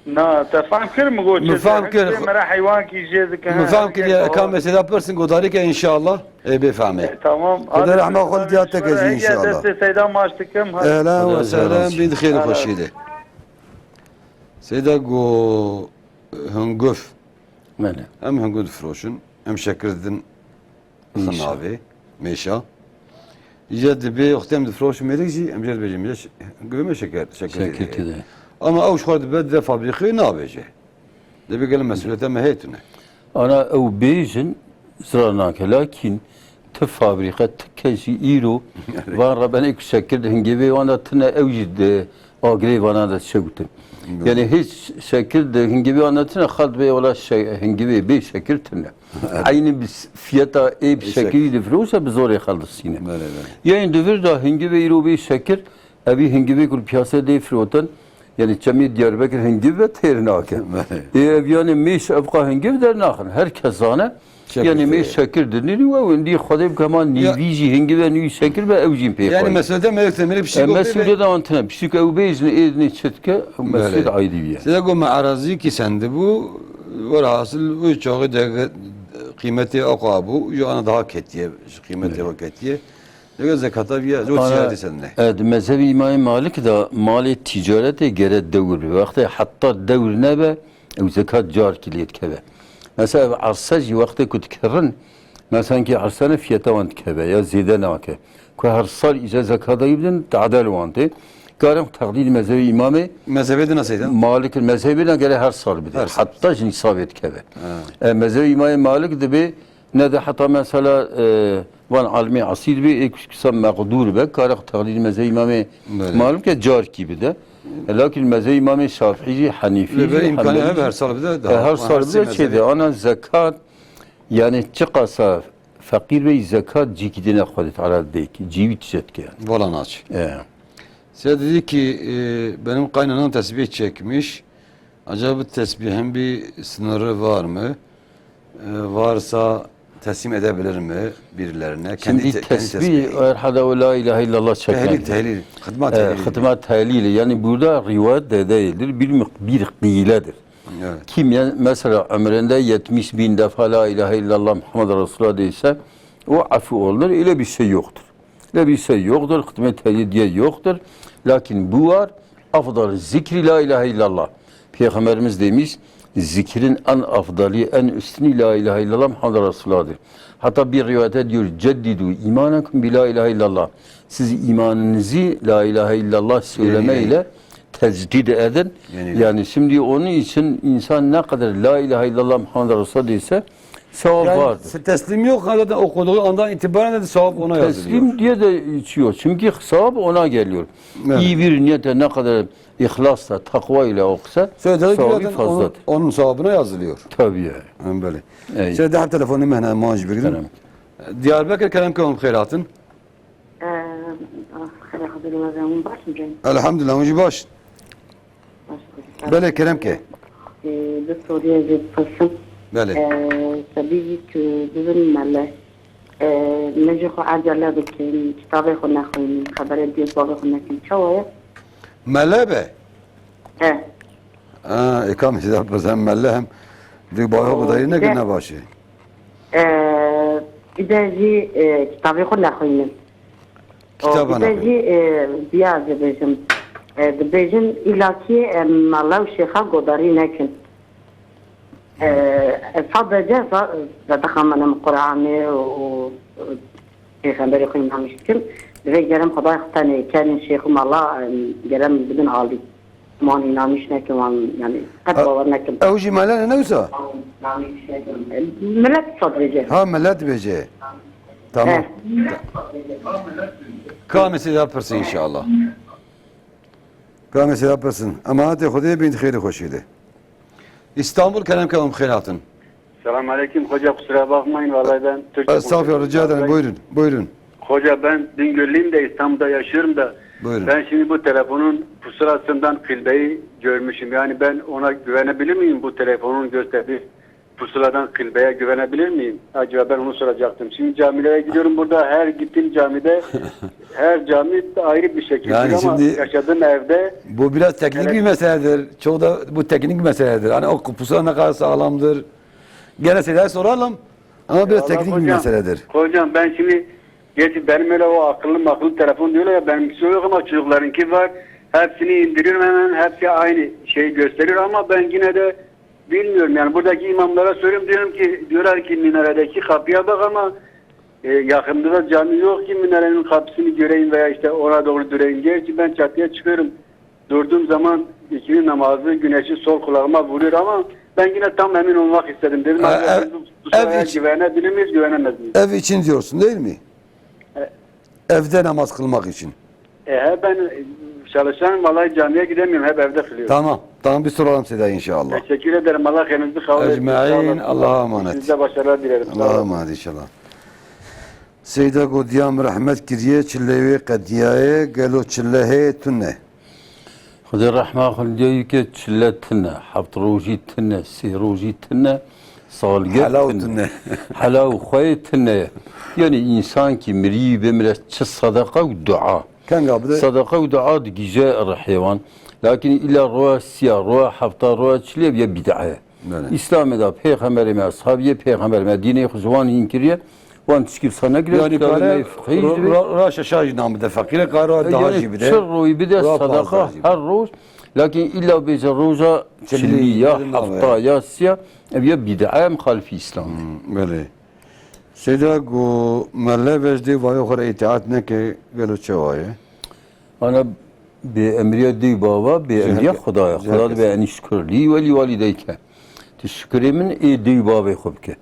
Na, te fam kir mi got Min çi fam dide? Kir. Mere heywankî jê dike, Min he, fam kir, ya, ka me Seyda pirsin, godarî ke inşallah. Ê bê fam e. E, tamam. Xwedê rehma xwe li diya te ke jî inşallah. Destê Seyda maç dikim, ha. Ehlen ve sehlen, bîn xêr û xweşî de. Seyda go hinguf. Belê. Em hinguf difroşin, em şekir didin. Mêşa. Xinavê, mêşa. Îca dibê wextê em difroşin mêrik jî, em jê dibêjin, mêrik, guvê me şeker, şeker Şeker tê de. Ama ew ji xwe dibe dide fabrîqê nabêje. Dibê gelek mesûliyeta me heye tune. Ana ew bêjin, zira nake. Lakîn ti fabrîqe, ti kes jî îro van rebenê ku şekir di hingê vê wan de tune, ew jî di agirê vana de çewtin. Bilmiyorum. Yani hiç şekir di hingê vê wan de tune, xalt bê wala şe-, hingê vê bê şekir tune. Eynî bi s-, fiyata ê bi şekirî difiroşe bi zorê xelk distîne. Belê, belê. Yên di vir de hingivê îro bê şekir, evî hingivê ku li piyasê dê firotin, yanî çemê Diyarbekir hingiv ve têr nake. Belê. Ê ev yanî mêş evqa hingiv dernaxin. Her kes zane, Şekir yanî mêş tê. Şekir dinîrî we wendî Xwedê bike hema nîvî jî hingive nîvî şekir be ew jî pê xwe. Yani mesuliyete melek te, melek bir şey E, yok, mesuliyet de antine, pişik ew bêjin ê dinê çitke, ew mesuliyet ayrî ye. Size go me arazî ki sendi bu, Velhasil, wê çaxê de qîmetê ew qa bû, ji ana daha ketiye, ji qîmetê Evet. xwe ketiye. Dege zekata viya, ji o Ana, çiya dî sendine. E, di mezhebî Îmamê Malik de malê ticaretê gere dewr be. Wextê heta dewr nebe, ew zekat carkî lê dikeve. Mesela ev erse jî wextê ku dikirin, Mesela ki ersene fiyata wan dikeve ya zêde nake. Ku her sal îca zekata yî bidin, tadel wan tê. Karin teqlîd mezhebê îmamê Mezhebê din nasıl? Malik, mezhebê ne gere her sal bide. Her sal. Hatta jî nisabê dikeve. Ha. E, mezhebê îmamê Malik dibe, ne de heta mesela, e, van alimê asî dibe, ê kisa meqdûr be, kare teqlîd mezhebê îmamê Böyle. Malik e carkî bide. E, lakin mezhebê îmamê Şafî jî, Henîfî Lê jî, böyle imkanı Hanbelî hep jî, her sal bide. E, her sal bide çê de. Ana zekat, yani çiqasa feqîr bey zekat cîkî dîne Xwedê Teala dêk, cîwî tişet ke yani. Volan aç. E. Size dedi ki, e, benim kaynanam tesbih çekmiş. Acaba bu tesbihin bir sınırı var mı? E, varsa teslim edebilir mi birilerine? Kendi Şimdi te-, kendi tesbih, tesbihi. Herhalde o la ilahe illallah çekmek. Tehlil, tehlil. Hıdma E, tehlili. Hıdma tehlili. Yani burada rivayet de değildir. Bir, mik- bir kıyledir. Evet. Kim ya-, mesela ömründe yetmiş bin defa la ilahe illallah Muhammed Resulullah deyse, o afu olunur. Öyle bir şey yoktur. Öyle bir şey yoktur. Hıdmet tehlil diye yoktur. Lakin bu var. Afdal zikri la ilahe illallah. Peygamberimiz demiş, zikrin en afdali, en üstünü la ilahe illallah Muhammed Resulullah'dır. Hatta bir rivayette diyor, ceddidu imanekum bi la ilahe illallah. Siz imanınızı la ilahe illallah söyleme Yenileyin. ile tecdid edin. Yenileyin. Yani şimdi onun için insan ne kadar la ilahe illallah Muhammed Resulullah ise sevap Yani vardır. se-, teslim yok, zaten okuduğu andan itibaren de sevap ona yazılıyor. Teslim diye de hiç yok. Çünkü sevap ona geliyor. Evet. İyi bir niyetle ne kadar ihlasla, takva ile okusa Söylediği gibi sevabı zaten onun, fazladır. onun sevabına yazılıyor. Tabii yani. Yani böyle. Ey. Şöyle daha telefonu mehna maaş bir gün. Kerem. Diyarbakır Kerem Kavum Xeyratın. Ee, ah, xêra xwe dî, baş mı? Elhamdülillah, hûn jî baş. Baş mı? Belê, kerem ke. Ee, bi Suriye jî pirsim. Belê. Ee, tabii ki bizim mele. Ee, min jî xwe ecele bikin, kitabê xwe nexwînin, xeberê diyê bavê xwe nekin. Çawa ye? Mele be? He. Ha, e, kam size hem mele hem dê bavê xwe dayî nekin, ne baş e. Ee, bir de jî, e, kitabê xwe nexwînin. Kitaba O, bir de nexwînin. jî, e, diya dibêjim. E, dibêjin îlakî, e, mala û şêxa godarî nekin. E, e, sadece za-, zedixaminem Qur'anê û, û, û Pêxemberê xwe înamiş dikim. Divê gerem Xwedayê xwe tenê kerin şêx û mala, e, gerem bidin alî. Wan înamiş nekin, wan, yani, qet A-, bawer nekin. Ew jî mele ne, ne wisa? Milet sadece. Ha, milet bêje. Tamam. He. Kamê sê de pirsin inşallah. Kamê sê de pirsin. Emanetê Xwedê bin xêrê xweşê de. İstanbul, Kerem Kavum Xeyratın. Selam aleyküm hoca, kusura bakmayın, vallahi ben Türkçe Estağfurullah, konuşuyorum. Rica ederim. Buyurun, buyurun. Hoca, ben Bingöllüyüm de İstanbul'da yaşıyorum da Buyurun. ben şimdi bu telefonun pusulasından kılbeyi görmüşüm. Yani ben ona güvenebilir miyim, bu telefonun gösterdiği pusuladan kılbeye güvenebilir miyim? Acaba ben onu soracaktım. Şimdi camilere gidiyorum, burada her gittiğim camide her cami ayrı bir şekilde Yani ama şimdi yaşadığım evde bu biraz teknik Evet. bir meseledir. Çoğu da bu teknik bir meseledir. Hani o pusula ne kadar sağlamdır. Gene size soralım. Ama biraz Eyvallah teknik bir hocam. meseledir. Hocam ben şimdi, gerçi benim öyle o akıllı makıllı telefon diyorlar ya, benimkisi yok ama çocuklarınki var. Hepsini indiriyorum hemen, hepsi aynı şeyi gösteriyor ama ben yine de bilmiyorum yani, buradaki imamlara soruyorum, diyorum ki, diyorlar ki minaredeki kapıya bak ama e, yakınımızda cami yok ki minarenin kapısını göreyim veya işte ona doğru durayım. Gerçi ben çatıya çıkıyorum. Durduğum zaman ikindi namazı güneşi sol kulağıma vuruyor ama ben yine tam emin olmak istedim. Dedim, E, acaba ev, biz bu, bu ev sefer için, güvenebilir miyiz, güvenemez miyiz? Ev için diyorsun değil mi? E, Evde namaz kılmak için. E, he, ben, e, çalışan, vallahi camiye gidemiyorum, hep evde kılıyorum. Tamam, tamam, bir soralım size inşallah. Teşekkür ederim, Allah hayrınızı kabul etsin. Ecmaîn, inşallah. Allah'a emanet. Size başarılar dilerim. Sağ Allah'a olun. emanet inşallah. Seyda got, ya min rehmet kiriye, çileyê wê qediyaye, gelo çile heye tune? Xwedê rehma xwe li diyayî ke çile tune, heft rojî tune, sê rojî tune, salger Helaw tune. tune. Helaw xweyê tune. Yani însan kî mirî bimire çi sedeqa û dua. Kenga bide. Sedeqa û dua digije rihê wan. Lakin îla roya siya, roya hefta, roya çilê bîye bid'a ye. Belê. Îslamê de pêxemberê me, eshabiyê pêxemberê me, dînê xwe ji wan hîn kiriye, wan tişkî wisa nekiriye, Yani kitabê kare me fiqhî ro-, jî ro-, ra şeşa jî nan bide, feqîre kare ra E, daha yani jî bide. Çi royî bide, Ra sadaka pazar jî bide. her roj, lakin îla bêje roja Çilî, çilî ya çilî nabe. hefta ya siya, ev ya bid'a, mixalifî Îslam. Hmm, belê. Seyda ku mele ve ji dê bavê xwe re îtaat neke, gelo çawa ye? Ana bêemriya dê û bava, bêemriya Xweda ye. Xweda dibe enî şikir lî welî walîdeyke. Tu şikirê min ê dê û bavê xwe bike.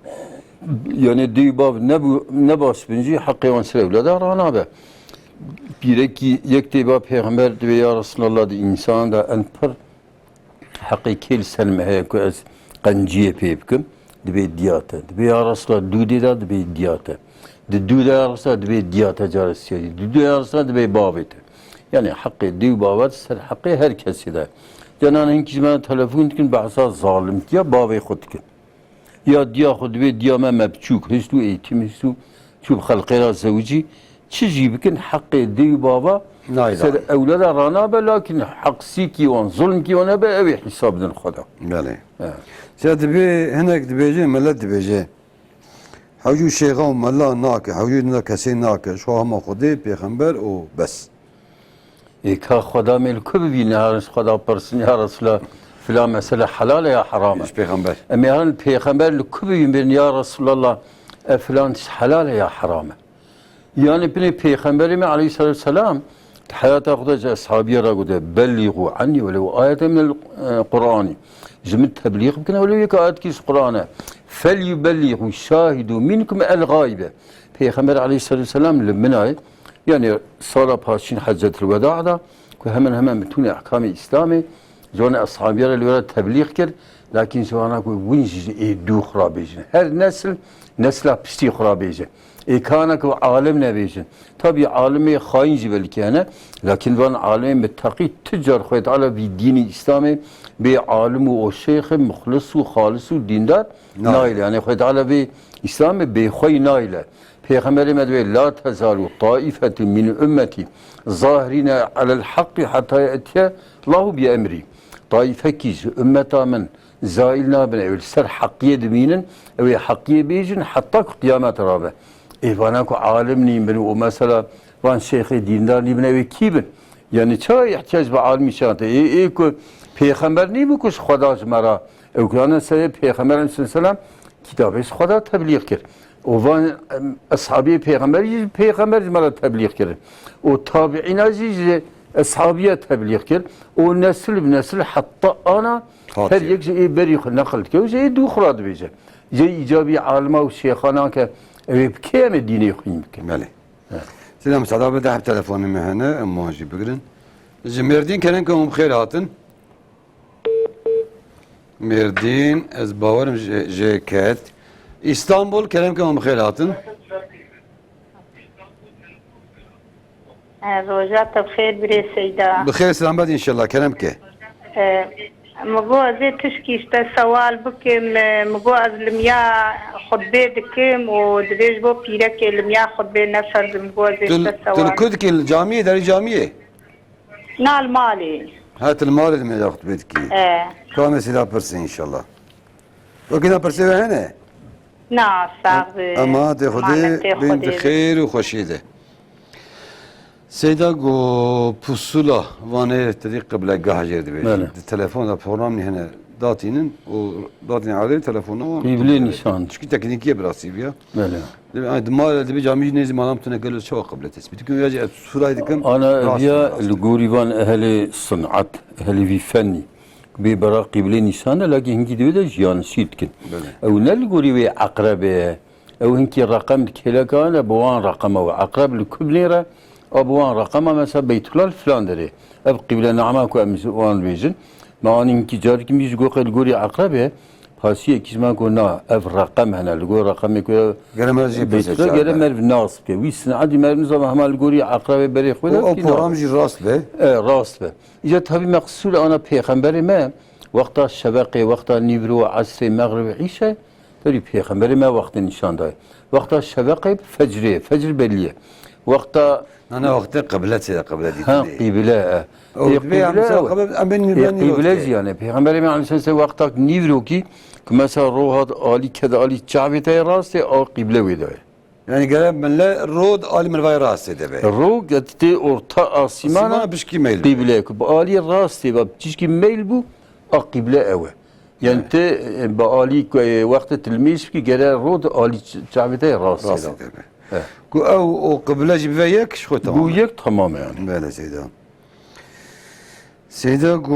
Yani dê û bav nebû, ne baş bin jî heqê wan ser ewlada ranabe. Pîrekî yek tê ba pêxember dibê ya Resulallah di însan de en pir heqê kê li ser min heye ku ez qenciyê pê bikim? Dibê diya te. Dibê ya Resulallah dûdê de dibê diya te. Di dû de ya Resulallah dibê diya te cara siyayî. Di dû ya Resulallah dibê bavê te. Yani heqê dê û bava di ser heqê her kesê de. Canan hinkî ji me telefon dikin, behsa zalimtiya bavê xwe dikin. Ya diya xwe dibê diya me, me biçûk hist û eğitim hist û çû bi xelqê re zewicî. Çi jî bikin heqê dê û bava ser ewleda ranabe, lakin heqsîkî wan, zulmkî wan hebe, ew ê hîsab din Xweda. Belê. He. Seyda dibê, hinek dibêje, milet dibêje. Hewcû şêxa û mela nake, hewcû dina kesê nake, ji xwe hema Xwedê, pêxember û bes. Ê ka Xweda, em ê li ku bibînin, herin ji Xweda pirsin, ya Resûla, filan mesele helal e ya heram e? Ji pêxember. Em ê herin pêxember li ku bibînin, ya Resûlallah, e filan tişt helal e ya heram e? Yani binê pêxemberê me aleyhissalatu vesselam, di heyata xwe de ji eshabiya re gote, "Bellîxû ennî welew ayete minel, e, Qur'anî." Ji min teblîx bikin, welew yek ayetkî ji Qur'an e. "Felyubellîxû şahidû minkum el gaybe." Pêxember aleyhissalatu vesselam li mina ye. Yani sala paşîn Heccetil Weda da ku hemen hemen bitûnê ehkamê Îslamê ji wan eshabiya re li wê re teblîx kir, lakin ji wana ku win jî ji ê dû xwe re bêjin. Her nesil, nesla piştî xwe re bêje. Ê kana ku alim nebêjin. Tabî alimê xayîn jî belkî hene, lakin van alimê mitteqî tu car Xwedê Teala vî dînî Îslamê bê alim û o şêxê muxlis û xalis û dîndar nayê. Nayê. Yani Xwedê Teala vê Îslamê bê xweyî nayê. Pêxemberê me dibê, "La tezalu taifetu min ummetî zahirîne alel haqqi hatta ye'tiye Allahu bi emrî." Taifekî ji ummeta min zaîl nabin, ew li ser heqiyê dimînin, ew ê heqiyê bêjin heta ku qiyamet rabe. Ê vana ku alim nîn bin û mesela van şêxê dîndar nîbin, ew ê kî bin? Yani çawa îhtiyacî bi alimî çi hate? Ê, ê ku pêxember nîbû ku ji Xweda ji me re, ew ku hane serê pêxember aleyhisselam kitabê ji Xweda teblîx kir. Û van, em, eshabiyê pêxemberî jî pêxember ji me re teblîx kirin. Û tabiîna jî ji eshabiya teblîx kir. Û nesil bi nesil heta ana her yek ji ê berî xwe neqil dike û ji ê dû xwe re dibêje. Jê îcabî alima û şêxanan ke ew ê bi kê em ê dînê xwe yîn bikin? Belê. He. Seyda, misada bide, hep telefonê me hene, em wan jî bigirin. Ji Mêrdîn kerem ke hûn bi xêr hatin. Mêrdîn, ez bawerim jê, jê ket. Îstanbul, kerem ke hûn bi xêr hatin. E, roja te bi xêr birê Seyda. Bi xêr selamet înşallah, kerem ke. E, min got ez ê tişkî ji te sewal bikim, e, min got ez limya xutbê dikim û dibê ji bo pîrekê limya xutbê ne ferz e, min got ez ê ji te sewal. Tu li ku dikî, li camiyê, derî camiyê? Na li malê. Ha, tu li malê li mêja xutbê dikî. E. Ka em ê sîda pirsê înşallah. Wekî na pirsê we hene? Na, sax be. Ema tê Xwedê bin di xêr û xweşiyê de. Seyda go pusula vanê te dî qiblegah jê dibêjin. Belê. Di telefon de programî hene datînin û datînin alê telefona wan. Qîblê nîşan. Çikî teknîkî ye bi rastî viya. Belê. Dibê, ay, di mal, dibê camî jî nêzî malam tune gelo çawa qible tespît dikin? Ya jî ez sûrayê dikim. Ana rast eviya e, rast e. Li gorî van ehelê sinat, ehelê vî fenî, bê bera qîblê nîşan de, lakî hinkî divê de jiyanişî dikin. Belê. Ew ne li gorî wê eqrebê ye. Ew hinkî reqem di kêleka ne, bi wan reqema we. Eqreb li ku binêre, a bi wan reqema mesela Beytullah li filan derê. Ev qîblenama ku em ji wan dibêjin. Me anî hinkî carikî min jî got qey li gorî eqrebê, pasiyekî ji me got na, ev reqem hene, li gor reqemê ku Gere me jî Beytullah gere merv nas bike. Wî sinadî merv nizam hema li gorî eqrebê berê xwe de. O, o program jî rast be. E, rast be. Îca tabî meqsûd ana pêxemberê me, wexta şeveqê, wexta nîvro, esrê, mexribê, îşe, Berî pêxemberê me wextê nîşan daye. Wexta şeveqê fecrê ye, fecr belî ye. Wexta Na, ne wextê qiblet e, qiblet ha, dîtinê. Qîble, e. Ew Ê dibê em qîble, misal ew e. Qiblet, em bên Ê nî qîble rotê. Jî yani. Pêxemberê me aleyhisselam wextak nîvrokî, ki mesela rohat alî, ked alî, çavê te rastê, a qîble wê daye. Yani gere min le rod alî mirvay rastê de be. Ro, tê orta asîmana Asîmana pişkî meyl be. Qîble, ku bi alî rastê ve pişkî meyl bû, a qîble ew e. Yani Evet. te, e, bi alî ku, e, wextê tu limêj bikî, gere rot alî ç-, çavê te rastê Rastê de. te be. Evet. Ku ew û qibla jî bibe yek, ji xwe tamam Bû e. yek tamam e yani. Belê Seyda. Seyda ku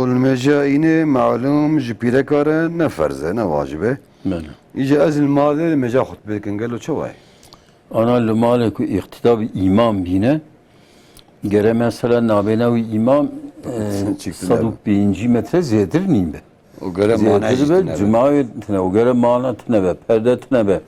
limêja înê malûm ji pîreka re ne ferz e, ne wacib e. Belê. Îca ez li mal de limêja xutbê dikin, gelo çawa ye? Ana li malê ku îqtîda bi îmam bîne, gere mesela nabêna wî îmam, e, Çik tune sed û pêncî metre zêdir nîn be. O gere mana Zêdir jî be, tune be. Cuma wê tune, o gere mana tune be, perde tune be.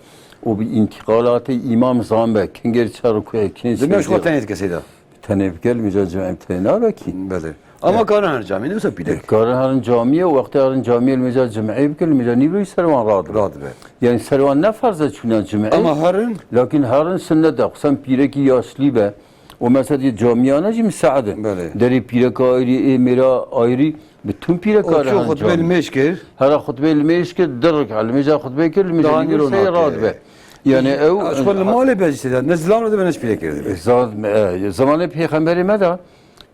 O bi întîqalatê îmam zan be, kengêr çar ku ye, kên Dime ji xwe sêde. tenê dike Seyda. Tenê bike, li mêja cimê tenê nabe kî. Belê. Ama karin herin camiyê, ne wisa pîrek. Karin herin camiyê, wextê herin camiyê li mêja cimê bike, li mêja nîvroyî ser wan radibe. Radibe. Yani ser wan ne ferz e çûna cimê. Ama herin? Lakin herin sunnet e. Sen pîrekî yaşlî be. O mesela diye camiyane jî misaade. Belê. Derê pîreka ayrî, ê mêra ayrî. Bütün pîreka O re çû herin xutbê li camiyê. mêj kir. Hera xutbê li mêj kir, du reka li mêja xutbê kir, li mêja Daha nîvroyî nîro ser nake. radibe. Yani ew Ji xwe li malê be jî Seyda, ne zilam re dibe, ne ji pîrekê re dibe. Zad-, e, zamanê pêxemberê me de,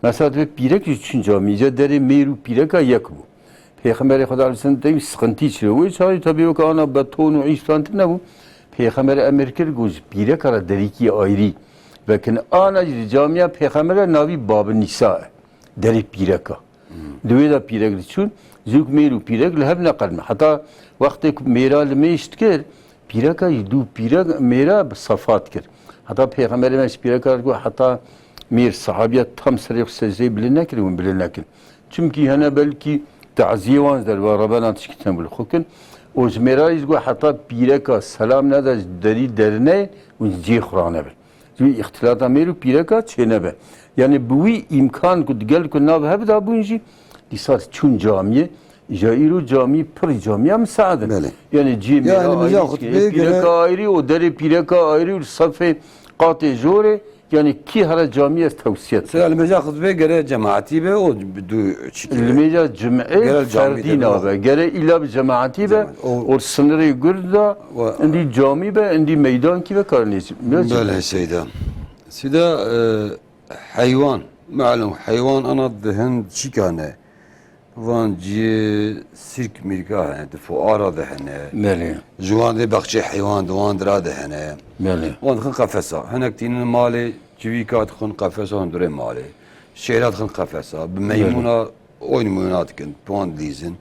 mesela dibe pîrek jî çûn camî, îca derê mêr û pîreka yek bû. Pêxemberê Xweda aleyhisselam tevî sıkıntı çi? Wê çaxê tabii weke ana beton û îştan tune bû. Pêxemberê emir kir, got, ji pîreka re derîkî ayrî vekin. Ana jî camiya pêxemberê navî Babin Nîsa e. Derê pîreka. Di wê de pîrek diçûn, jî wek mêr û pîrek li hev neqedin. Heta wextê ku mêra li mêj dikir, pîreka jî dû pîrek mêra bi safa dikir. Heta Pêxemberê me ji pîreka re got, heta mêr sahabiya tam serê xwe secdeyê bilê nekirin, hûn bilê nekin. Çimkî hene belkî taziyê wan ji derve re bena tişkî tune bi li xwe kin. Û ji mêra jî got, heta pîreka selam neda ji derî derneyê û ji cihê xwe ranebin. Ji wî îxtilata mêr û pîreka çênebe. Yani bi wî îmkan ku di gel ku nav hev de bûn jî, dîsa çûn camiyê, îja îro camî pirî camiya misaad in. Belê. Yani cihê Yani mêra mêja ayrî, xutbê pîreka gere ayrî û derê pîreka ayrî û sefê qatê jorê, yani kî here camiyê ez tewsiye dikim. Sera li mêja xutbê gere cemaetî be û bi du çikê Li mêja cimê Gere camî ferdî de be. nabe. Gere îla bi cemaetî be. Cemaet. O Û sinirê gurd de Wa- endî camî be, endî meydankî be karinê. Belê Seyda. Seyda, e, heywan, malum heywan ana di hin çîka ne. Van cî sirk mîrka hene, di fuara de hene. Belê. Ji wan dê baxçê heywan, di wan dira de hene. Belê. Wan dixin qefesa. Hinek tînin malê, çivîka dixin qefesa hundurê malê. Şêra dixin qefesa. Bi Belê. meymûna oyn mûna dikin, bi wan dilîzin.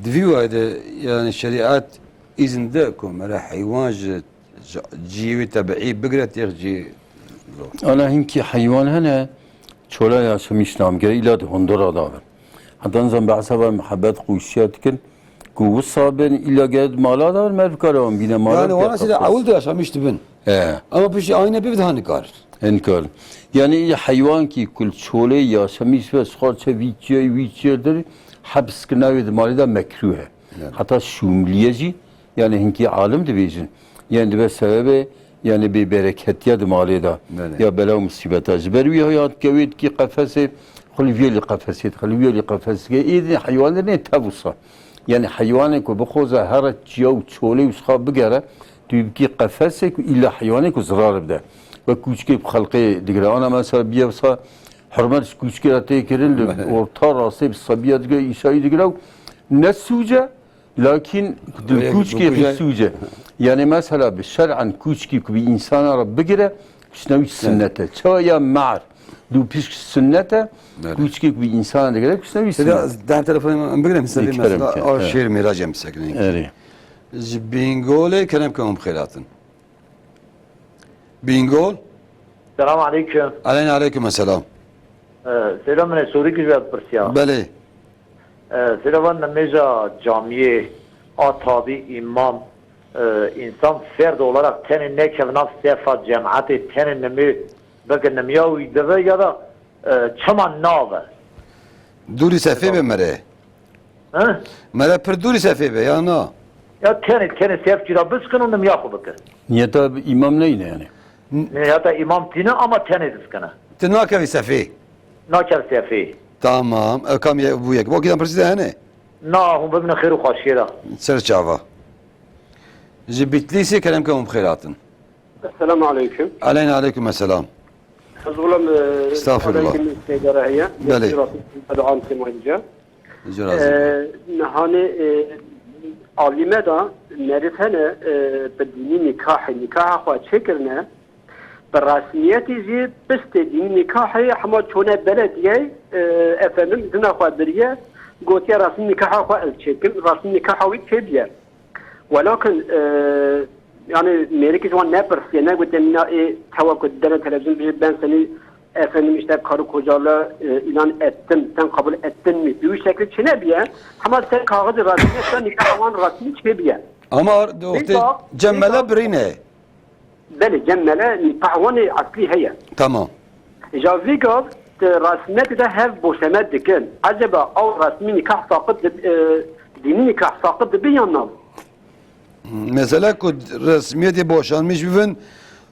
Di vî wayê de, yani şerîet îzin de ku mere heywan ji, ji cî wî tebiî bigire têx cî zor. Ana hinkî heywan hene, çola yaşamış nam gere îla di hundura da bin. Heta nizam behsa ve muhabbet qûşiya dikin, ku wisa bin îla gere di mala da bin, mer bikare wan bîne mala Yani bike wana sî de qafas. ewil de yaşamış dibin. He. Ama piştî ayne pê daha nikar. Enkar. Yani î heywan ki kul çolê yaşamış ve sixar çe vî çiyayî, vî çiyayî derî, heps kirina wê di malê de mekruh e. Yani. Heta şûmliye jî, yani hinkî alim dibêjin. Yani dibe sebebe, yani bê bereketiya di malê de. Belê. Ya bela û musîbeta. Ji ber wî hayat ke wê dikî qefesê, xwe li viyê lî qefesê dixwe, li viyê lî qefesê dike. Ê din heywan de ne tev wisa. Yani heywanê ku bixwaze here çiya û çolê û sixar bigere, tu bikî qefesê ku îla heywanê ku zirar bide. Wek kûçikê bi xelqê digire. Ana mesela bîye wisa hurmet ji kûçikê re tê kirin, li Belê. orta rastê bi sebiya digire, îşayî digire û ne sûc e, lakin di Wek kûçikê bikuje. bi sûc e. Yani mesela bi şer'an kûçikî ku bi însana re bigire, kuştine wî Belê. sunnet e. Çawa ya mar, dû pişk sunnet e, Belê. kûçikê ku bi însana digire, kuştine wî Seyda, sunnet e. ez deh telefon bigirem, Seyda, Peki, mesela kerem ki, a evet. şêr mêracê em bisekinin. Erê. Ji Bîngolê kerem ke hûn bi xêr hatin. Bîngol. Selam aleyküm. Aleyna aleyküm selam. Ee, Seyda, min ê sorî ji we bipirsiya. Belê. Ee, Seyda, van nimêja camiyê a tabî îmam, e, insan ferd olarak tenê nekevna sefa cemaetê tenê nimê bike nimiya wî dibe ya da, e, çima nabe? Dûrî sefê be mere. He? Mere pir dûrî sefê be ya na? Ya tenê, tenê sef cîra biskin û nimiya xwe bikin. Niyeta îmam neyne yani. Niyeta îmam tîne ama tenê diskine. Tu nakevî sefê? Nakev sefê. Tamam. Ev kam ye, bû yek. Bo kîdan pirsî de hene? Na, hûn bibine xêr û xweşiyê re. Ser çava. Ji Bitlîsê kerem ke hûn bi xêr hatin. Esselamu aleyküm. Aleyna aleyküm esselam. Ez gulam, e, Estağfurullah. Aleyküm Seyda Rehiye. Belê. Yasir Rasul, Ado Antê Maylica. Ji razî be. E, nihanê, e, alî me de meriv hene, e, bi dînî nîkahê, nîkaha xwe çêkirine, bi resmiyetî jî piştê dînî nîkahê hema çûne belediyeyê, e, efendim, dina xwe biriye, gotiye resmî nîkaha xwe ez çêkim, resmî nîkaha wî çêbiye. Welakin, e, yani mêrikî ji wan nepirsiye, negotiye mîna ê tewa ku didene televîzyon bêje ben seni efendim işte karı kocalığı, e, ilan ettim, sen kabul ettin mi? Bi wî şeklî çênebiye. Hema ser kaxizê resmî, ser nîkaha wan resmî çêbiye. Ama wextê bak, cem mele birîne. Belê, cem mele nîkah wan ê eslî heye. Tamam. Îja vî gav di resmiyetê de hev boşeme dikin. Eceba ew resmî nîkah saqit dib-, e, dînî nîkah saqit dibe yan na? Mesela ku resmiyetê boşanmîş bibin,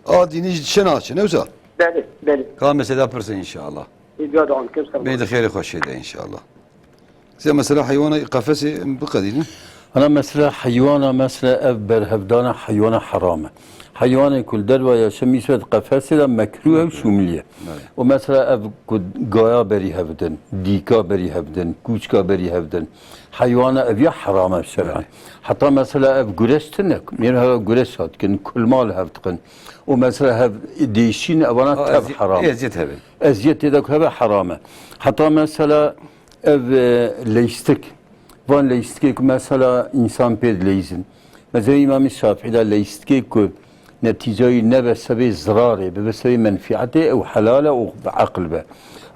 a dînî jî diçe naçe, ne wisa? Belê, belê. Ka mesela pirse înşallah. Hêviya dewam kim ser. Bê di xêrê xweşê de înşallah. Size mesela heywana qefesê biqedînin. Ana mesela heywana, mesela ev berhevdana heywana heram e. Heywanê ku li derva yaşe mîsbet qefesê de mekrûh ew şûmilî ye. Belê. Û mesela ev ku gaya berî hevdin, dîka berî hevdin, kûçka berî hevdin. Heywana ev ya heram e şer'an. Belê. Heta mesela ev gureş tine, mêr hera gureş hat kin, kulma li hev diqin. Û mesela hev dêşîn evana Ha, tev eziyet, heram. Eziyet hebe. Eziyet tê de ku hebe heram e. Heta mesela ev, e, leyistik. Van leyistikê ku mesela însan pê dileyizin. Mezhebê Îmamê Şafîî de leyistikê ku netîcayî nebe sebê zirarê, bibe sebê menfîetê, ew helal e û bi eqil be.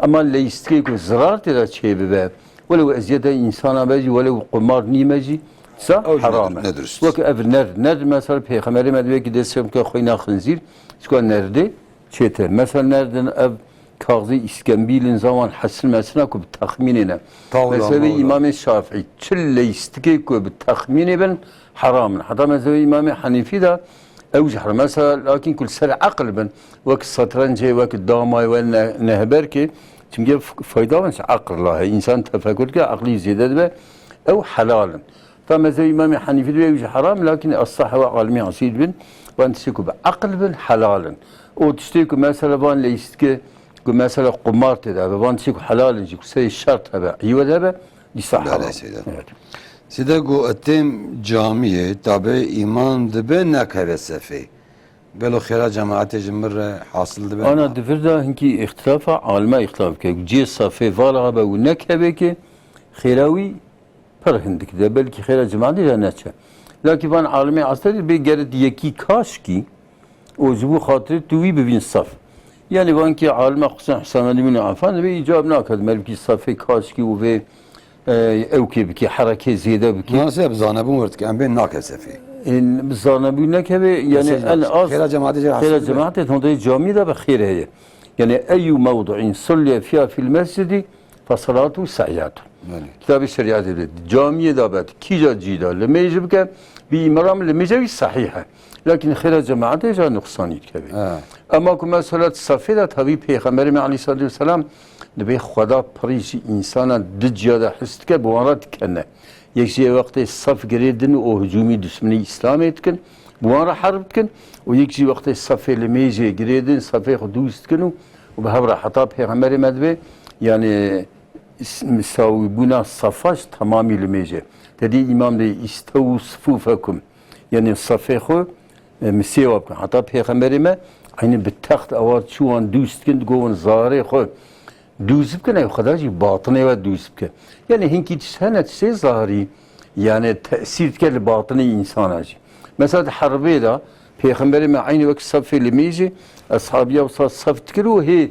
Ema leyistikê ku zirar tê de çê bibe, welew eziyeta însana be jî, welew qumar nîme jî, sa Ew jî heram nedir-, e. Nedurist. Wek ev nerd, nerd mesela Pêxemberê me divê ki destê bike xwîna xinzîr, çika nerdê çêtir. Mesela nerdin ev kaxizê îskembîlin zaman hesin mesina ku bi texmînê ne. Tawla, Mezhebê mawla. Îmamê Şafîî çi leyîstikê ku bi texmînê bin heram in. Heta mezhebê Îmamê Henîfî de ew jî heram. Mesela lakin ku li ser eqil bin, wek setrencê, wek damayê, wek ne-, nehberkê, çimkê f-, fayda bin ji eqil la heye. Însan tefekur dike, eqlî zêde dibe, ew helal in. Ta mezhebê Îmamê Henîfî divê ew jî heram, lakin esah ve alimê asî dibin, van tiştê ku bi eqil bin, helal in. Û tiştê ku mesela van leyîstikê, ku mesela qumar tê de hebe, van tiştê ku helal in jî, ku serê şert hebe, îwed hebe, dîsa Belê heram. Seyda. Evet. Seyda ku etêm camiyê, tabi îman dibe, nakeve sefê. Gelo xêra cemaetê ji min re hasil dibe? Ana di vir de hinkî îxtilafa, alime îxtilaf ke. Cihê sefê vala hebe û nekeve ke, xêra wî pir hindik de, belkî xêra cemaetê de neçe. Lakî van alimê asrê bê gere di yekî kaşkî û ji bo xatirê tu wî bibîn sef. Yanî van kî alime xusûsan Husam Elî bin Affan dibê îcab naket merivkî sefê kaşkî û vê, e, ew kê bikî, herekê zêde bikî. Nasıl bi zanebûn wert ki em bên nake sefê? E, bi zanebûn nekeve, yanî Mesela en az xêra cemaetê jê xêra hasil dibe? Cemaetê hondê camî de bi xêr heye. Yanî eyyû mewdi'in sulliye fiha fil mescidi Fesalatu sehiyatu. Belê. Kitabê şerîetê de camiyê de be, kîja cî de limêj bike, bi îmram limêje wî sehîh e. Lakin xêra cemaetê ja nuqsanî dikeve. Ha. Ema ku mesela sefê de tabi Pêxemberê me aleyhissalatu vesselam dibê Xweda pirî ji însana di ciya de his dike, bi wan re dikene. Yek jî wextê sef girê din û hicûmî dişminî Îslamê dikin, bi wan re herb dikin û yek jî wextê sefê limêjê girê din, sefê xwe dûst dikin û, û bi hev re heta Pêxemberê me dibê, yanî s-, misawîbûna sefa ji temamî limêjê. Te dî îmam dê îstew sifûfekum, yanî sefê xwe, e, misêwa bikin. Heta Pêxemberê me eynî bi text ewa çû wan dûst dikin, digo wan zarê xwe dûz bikin, ew Xweda jî batinê we dûz bike. Yanî hinkî tişt hene, tiştê zahirî, yanî tesîr dike li batinê însana jî. Mesela di herbê de Pêxemberê me eynî wek sefê limêjê, eshabiya wisa sef dikir û hê, e,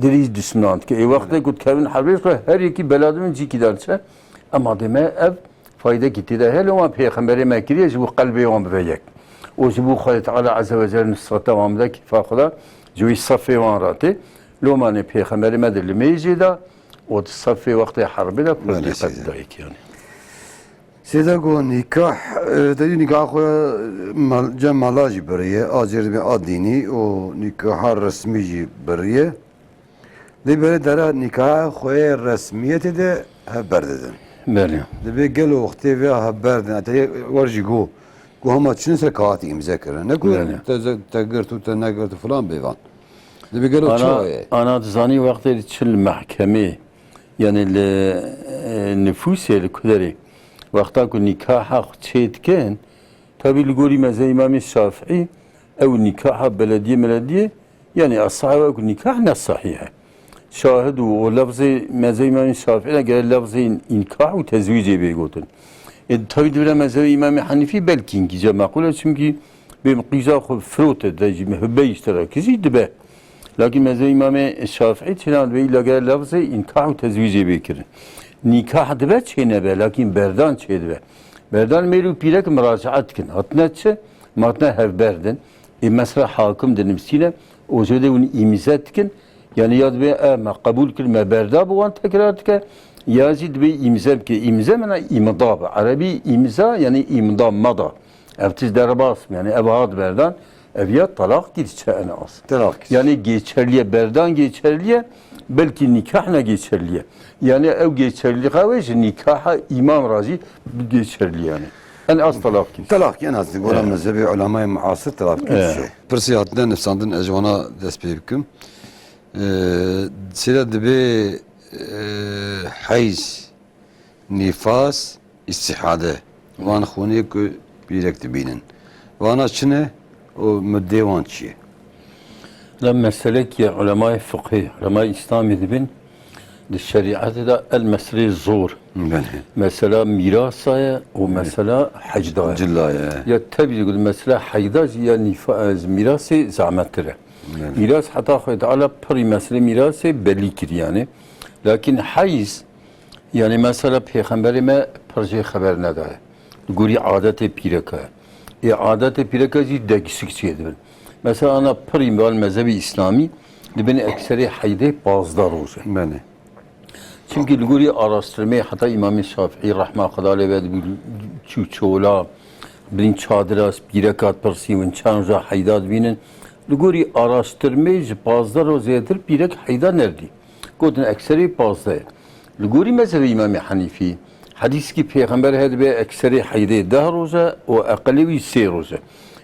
dirîj dişminan dike. Ê wextê ku dikevin herbê xwe her yekî bela dibin cîkî de diçe. Ema dê me ev Faydekî tê de heye, loma Pêxemberê me kiriye ji bo qelbê wan bibe yek. Û ji bo Xwedê Teala Azze ve Celle nusreta wan bide, kêfa xwe de ji wî sefê wan re tê. Loma nê Pêxemberê me di limêjê de û di sefê wextê herbê de pir Belê, dîqet seyda. Dayik yanî. Seyda ku nîkah, e, te dî nîkaha xwe mal-, cem mala jî biriye, a cêr dibe a dînî û nîkaha resmî jî biriye. Lê berê dera nîkaha xwe yê resmiyetê de hev berdidin. Belê. Dibê gelo wextê vê hev berdin, te yê wer jî got, ku hema çin ser kaxetê îmze kirin. Ne ku Belê. te ze-, te girt û te negirt û filan bê van. Dibê gelo Ana, çawa ye? Ana dizanî wextê diçin li mehkemê, Yani li, e, nifûsê li ku derê wexta ku nîkaha xwe çê dikin, tabî li gorî mezhebê Îmamê Şafîî ew nîkaha belediyê melediyê, yani esah ew ku nîkah ne sahîh e. Şahid û o lefzê mezhebê Îmamê Şafîî ne gere lefzê înkah û tezwîcê bê gotin. E, tabî divre mezhebê Îmamê Henîfî belkî îngîce meqûl e, çimkî bê qîza xwe firote de jî hubbe îştirakî jî dibe. Lakin mezhebê Îmamê Şafîî çêna dibe, îla gere lefzê înkah û tezwîcê bê kirin. Nîkah dibe çê nebe, lakin berdan çê dibe. Berdan mêr û pîrek miracaet dikin. Hatine çi? Matine hevberdin. Ê mesela hakim dinivîsîne, û jê de hûn îmze dikin. Yani ya dibe, e, me qebûl kir, me berda bi wan tekrar dike, ya jî dibe îmze bike. Îmze mana îmda bi. Erebî îmza yani îmda mada. Ev tişt derbas, yani ev hat berdan, ev ya talaq gî diçe en az. Talaq gî. Yani geçerliye, berdan geçerliye, belkî nikah ne geçerliye. Yani ev geçerliye, ew ji nikaha îmam razî geçerliye yani. En az talaq gî. Talaq gî en az. Gola mezhebê ulemayê muasir talaq gî. Evet. Pirsê hatine nifsandin, ez ji wana dest pê bikim. Ee, sêra dibe, ee, heyz, nîfas, îstîhade. Van xûnê ku pîrek dibînin. Vana çi ne û middê wan çi ye? La meselek ye ulemayê fiqhê, ulemayê Îslamê dibin, di şerîetê de el meseleyê zor. Belê. Mesela mîrasa ye û mesela hecda ye. Cila ye. Ya tevî mesela heyda jî ya nîfa-, mîrasê zehmettir e. Belê. Mîras heta Xwedê Teala pirî meselê mîrasê belî kir yani. Lakin heyz, yani mesela Pêxemberê me pir jê xeber nedaye. Li gorî adetê pîreka ye. Ê adetê pîreka jî degisik çê dibin. Mesela ana pirî bal mezhebî îslamî dibin ekserê heydê pazdeh roj e. Belê. Çimkî li gorî araştirmeyê heta Îmamê Şafîî rehma Xweda lê be dibû çû çola, bin çadira pîreka dipirsî win çend roja heyda dibînin. Li gorî araştirmeyê ji pazdeh roj zêdetir pîrek heyda nedî. Gotin ekserê pazdeh ye. Li gorî mezhebê Îmamê Henîfî, hedîskî pêxember hedibe ekserê heydê deh roj e û eqelê wî sê roj e.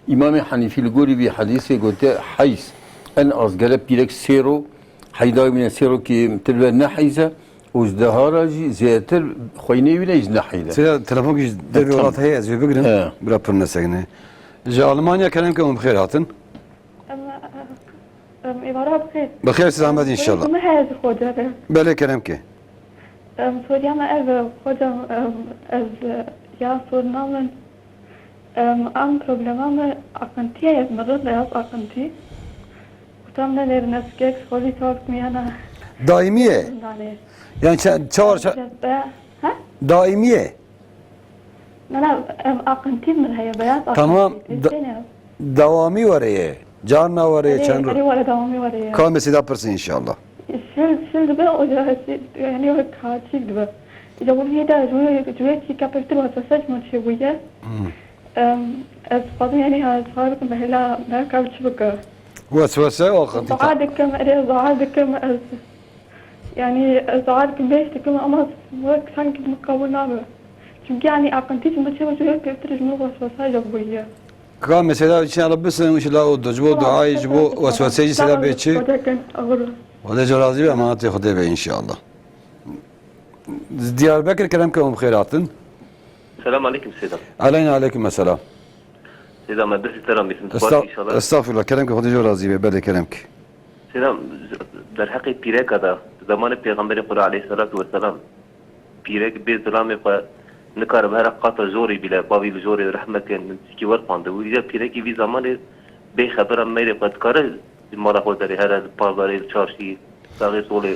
Îmamê Henîfî li gorî vî hedîsê gote heyz en az gere pîrek sê ro, heyda wî ne sê rokî tir ve ne heyz e û ji dehara jî zêdetir xweynê wî ne jî ne heyz e. Sêra telefonkî ji dervê welat heye, ez wê bigirim. He. Bira pir nesekine. Ji Almanya kerem ke hûn bi xêr hatin. Em, em, êvara bi xêr. Bi xêr selamet inşallah. Soru me heye ji xoca re. Belê kerem ke. Em, soruya me ev e, xoca, em, ez, e, ya soruna min, em, em problema me aqintî ye, min re beyaz aqintî. Kutam ne lêr ne sikek, xolî çav kim yana. Daîmî ye? Zindanê. Yani ça-, çawar ça- Be-, ha? Daîmî ye? Na, na, em, aqintî min heye, beyaz aqintî. Tamam, da-, dewamî were ye. Carna were ye, erê, çend ro-, erê were, dewamî were ye. Ka mesela pirsin inşallah. Şil, şil dibe, o da, yani, o kaçî dibe. Ya, bu bir de, ju, ju, ki kapırtı var, saç mı şey bu ya? Hmm. Em, ez fazla, yani, ha, sağlık mehla, ne kaçı bıkı. Weswese o aqintî. Dua dikim, erê, dua dikim, ez Yani, ez dua dikim, bêş dikim ama wek sanki min qebûl nabe. Çünkü yani aqintî ji min çi wek pêvtir ji min weswesa jî bûye. Ka mesela için Rabbi sen inşallah o da, ji bo duayê, ji bo wesweseyê jî selam bê çi. Wele ji razî be, emanetê Xwedê be inşallah. Diyarbekir kerem ke hûn bi xêr hatin. Selam aleyküm Seyda. Aleyna aleyküm selam. Seyda me destê te re bîsim. Esta-, inşallah. Estağfurullah, kerem ke Xwedê ji razî be, belê kerem ke. Selam, derheqê pîreka de, di zemanê Pêxemberê Xweda aleyhisselatu vesselam, pîrek bê zilamê xwe nikare bi here qata jorê bîle, bavî li jorê rehmeke nizîkî werxwande. Wî ya pîrekî vî zemanê bê xebera meyrê xwe dikare ji mala xwe derê here, li pazarê, li çarşî, saxê solê.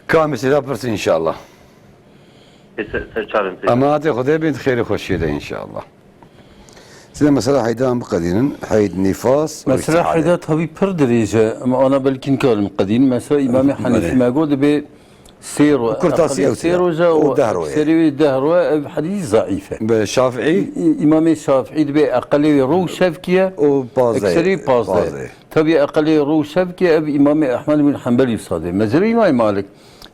Ka em sêda pirsin inşallah. Ê ser, ser çavên sêda. Emanetê Xwedê bin, xêrê xweşiyê de inşallah. Sine mesela heydan biqedînin, heyd, nîfas, mesela heyda tabî pir dirêj e, em ana belkî nikarin qedîn. Mesela Îmamê Henîfî me got dibê sê ro, kurtasî eqelê ew sê roja û deh ro ye. Ekserê wê deh ro ye, ev hedîs zeîf e. Be Şafîî? Î-, Îmamê Şafîî dibê eqelê wê ro û şevkî ye, û pazdeh ye. Ekserê pazdeh ye. Pazdeh ye. Tabî eqelê ro û şevkî ye, ev Îmamê Ehmed bin Henbelî wisa dê. Mezhebê Îmamê Malik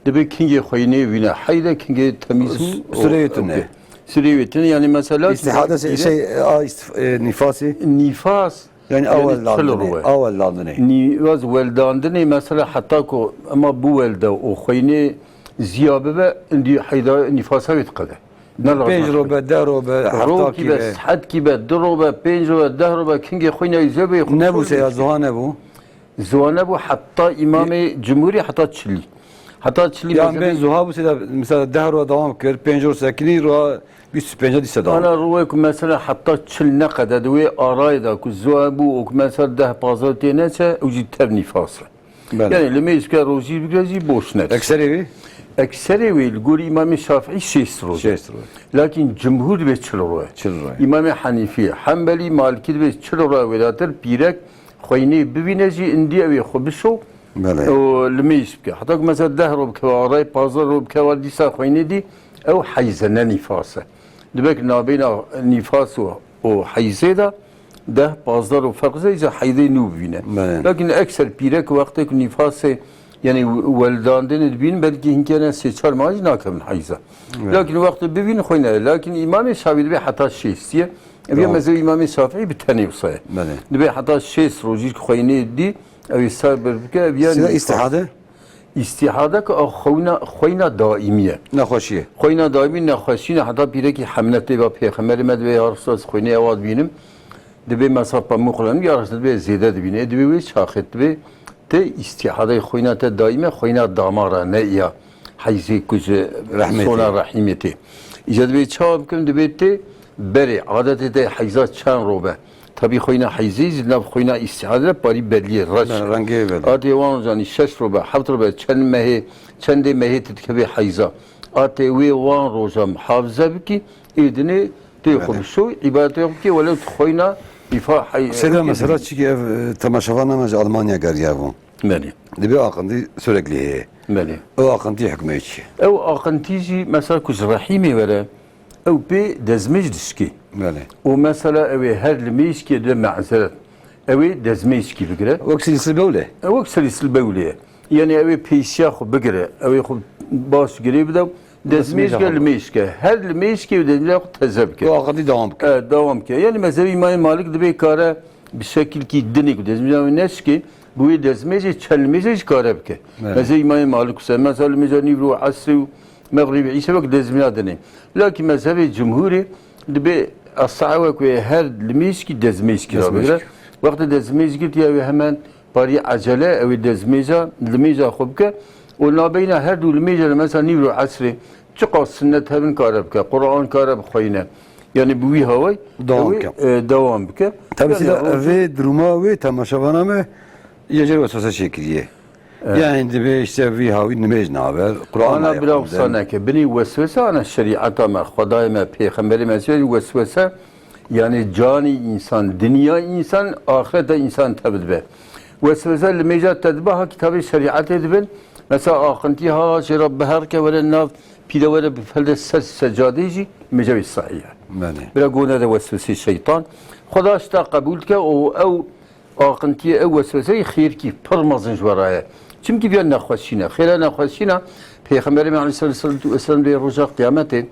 dibê kingê xweynê wî ne heyde, kingê temîz û sirê wê tune. Sirê wê tune, yani mesela istihade se-, şey, a, istif-, e, nifasî? Nifas, yani, yani awel çil landinê, ro ye. Awel landinê. Nî-, waz weldandinê mesela heta ku ema biwelde û xweynê Ziya bibe, indi heyda nîfasa wê diqede. Ne lazim. Pênc ro be, deh ro be, heft Rokî kî be, be. Sed kî be, du ro be, pênc ro be, deh ro be, kingê xwîna wî zewbê xwe Nebû bişo seyda, bişo. Zuha nebû. Zuha nebû, heta Îmamê Cumhurî, heta çilî. Heta çilî Yan mezhebê ben zuha bû seyda, mesela deh ro dewam kir, pênc ro sekinî, ro bîst û pênc dîse dewam. Ana rûyê ku mesela heta çil neqede di wê arayê de ku zuha bû û ku mesela deh pazdeh tê neçe, ew jî tev nîfas e. Belê. Yani li mêjke rojî bigre jî boş ne. Ekserê wê? Ekserê wê li gor Îmamê Şafîî şêst roj e. Şêst roj. Lakin cumhur dibe çil roj e. Çil roj e. Îmamê Henîfî, Hembelî, Malikî dibe çil roj e wêlatir pîrek xweynê bibîne jî indî ew ê xwe bişo Belê. û li mêj bike. Heta ku mesela deh roj bikeve, arayê pazdeh roj bikeve, dîsa xweynê dî ew heyze ne nîfas e. Dibe ki nabeyna nîfas û, û heyzê de deh, pazdeh û ferq zey ji heydê nû bibîne. Belê. Lakin ekser pîrek wextê ku nîfasê, yani welidandinê dibîn, belkî hinkene sê çar mah jî nakevin heyza. Evet. Lakin wextê bibîn xwe ne. Lakin Îmamê Şafîî dibe heta şêstiye. Ev ya Tamam. mezhebê Îmamê Şafîî bi tenê wisa ye. Belê. Dibe heta şêst rojî ku xweynê dî, ew ê ser bir bike, ev ya Sira nîfas. Îstihade? Îstihade ki a xweyna, xweyna daîmî ye. Nexweşî ye. Xweyna daîmî nexweşî ne, heta pîrekî hemle tê ve pêxemberê me divê ya Resulallah xweynê ewa dibînim. Dibê mesela pamûq xwe ya Resulallah dibê zêde dibîne. Ê dibê wê çaxê dibê te îstihadeyê xweyna te daîm e, xweyna damara ne ya heyzê ku ji Rehmê sona tê. rehîmê tê. Îca dibê çawa bikim, dibê tê berê adetê te heyza çend ro be. Tabî xweyna heyzê jî nav xweyna îstihade de parî belî ye, reş. Belê, rengê belî. Atê wan rojanî şeş ro be, heft ro be, çend mehê, çendê mehê tu dikevê heyza. Atê wê wan roja muhafize bikî, ê dinê tê xwe Belê. bişo, îbadetê xwe bikî, welew tu xweyna îfa hey-, Seyda, hey- mesela çikî ev, e, temaşevana me ji Almanya geriya bû. Belê. Dibê aqintî sürekli heye. Belê. O aqintî hikmê çi? Ew aqintî jî mesela ku ji rehîmê were, ew pê dezmêj dişkê. Belê. Û mesela ew ê her limêjkê de mezeret. Ew ê dezmêjkî bigire. Wek silîsil bewlê. E, wek silîsil bewlê ye. Yani ew ê pêşiya xwe bigire. Ew ê xwe baş girê bide. Dezmêjke Dezmêja xwe. limêjke. Her limêjkê û dezmêja xwe teze bike. O aqintî dewam bike. E, dewam bike. Yani mezhebê Îmamê Malik dibê kare bi şekilkî dinê ku dezmêja wê neşkê, bi wê dezmêjê çend limêjê jî kare bike. Evet. Mezhebê Îmamê Malik wisa, mesela limêja nîvro û esrê û mexrîbê, îşe wek dezmêja dinê. Lakin mezhebê cumhurê dibê esae wek wê her limêjkî dezmêjkî ra Dezmêjkî. bigire. Wextê dezmêj girtiye wê hemen parî ecele ew ê dezmêja, limêja xwe bike. Û nabeyna her du limêja de mesela nîvro esrê çiqas sinnet hebin kare bike, Quran kare bixweyne. Yani bi wî hawayî Dewam ew ê, bike. e, dewam bike. Tabii Yani size rojê vê duruma wê temaşevana me yê jê weswese çêkiriye. Evet. Yani dibê işte vî hawî nimêj nabe, Quran Ana nabe bira xwendin. wisa neke. Binî weswese ana şerîeta me, Xwedayê me, pêxemberê me, weswese yani canî însan, dinya însan, axireta însan tev dibe. Weswese limêja te dibe, ha kitabê şerîetê dibin. Mesela aqintî ha jê re biherike were nav pîle were bi felde ser secadê jî limêja wê sehî ye. Belê. Bira gone de weswesê şeytan. Xweda ji te qebûl dike û ew aqintiyê ew wesweseyê xêrkî pir mezin ji we re ye. Çimkî viya nexweşî ne. Xêra nexweşî ne. Pêxemberê me aleyhisselatu vesselam dê roja qiyametê,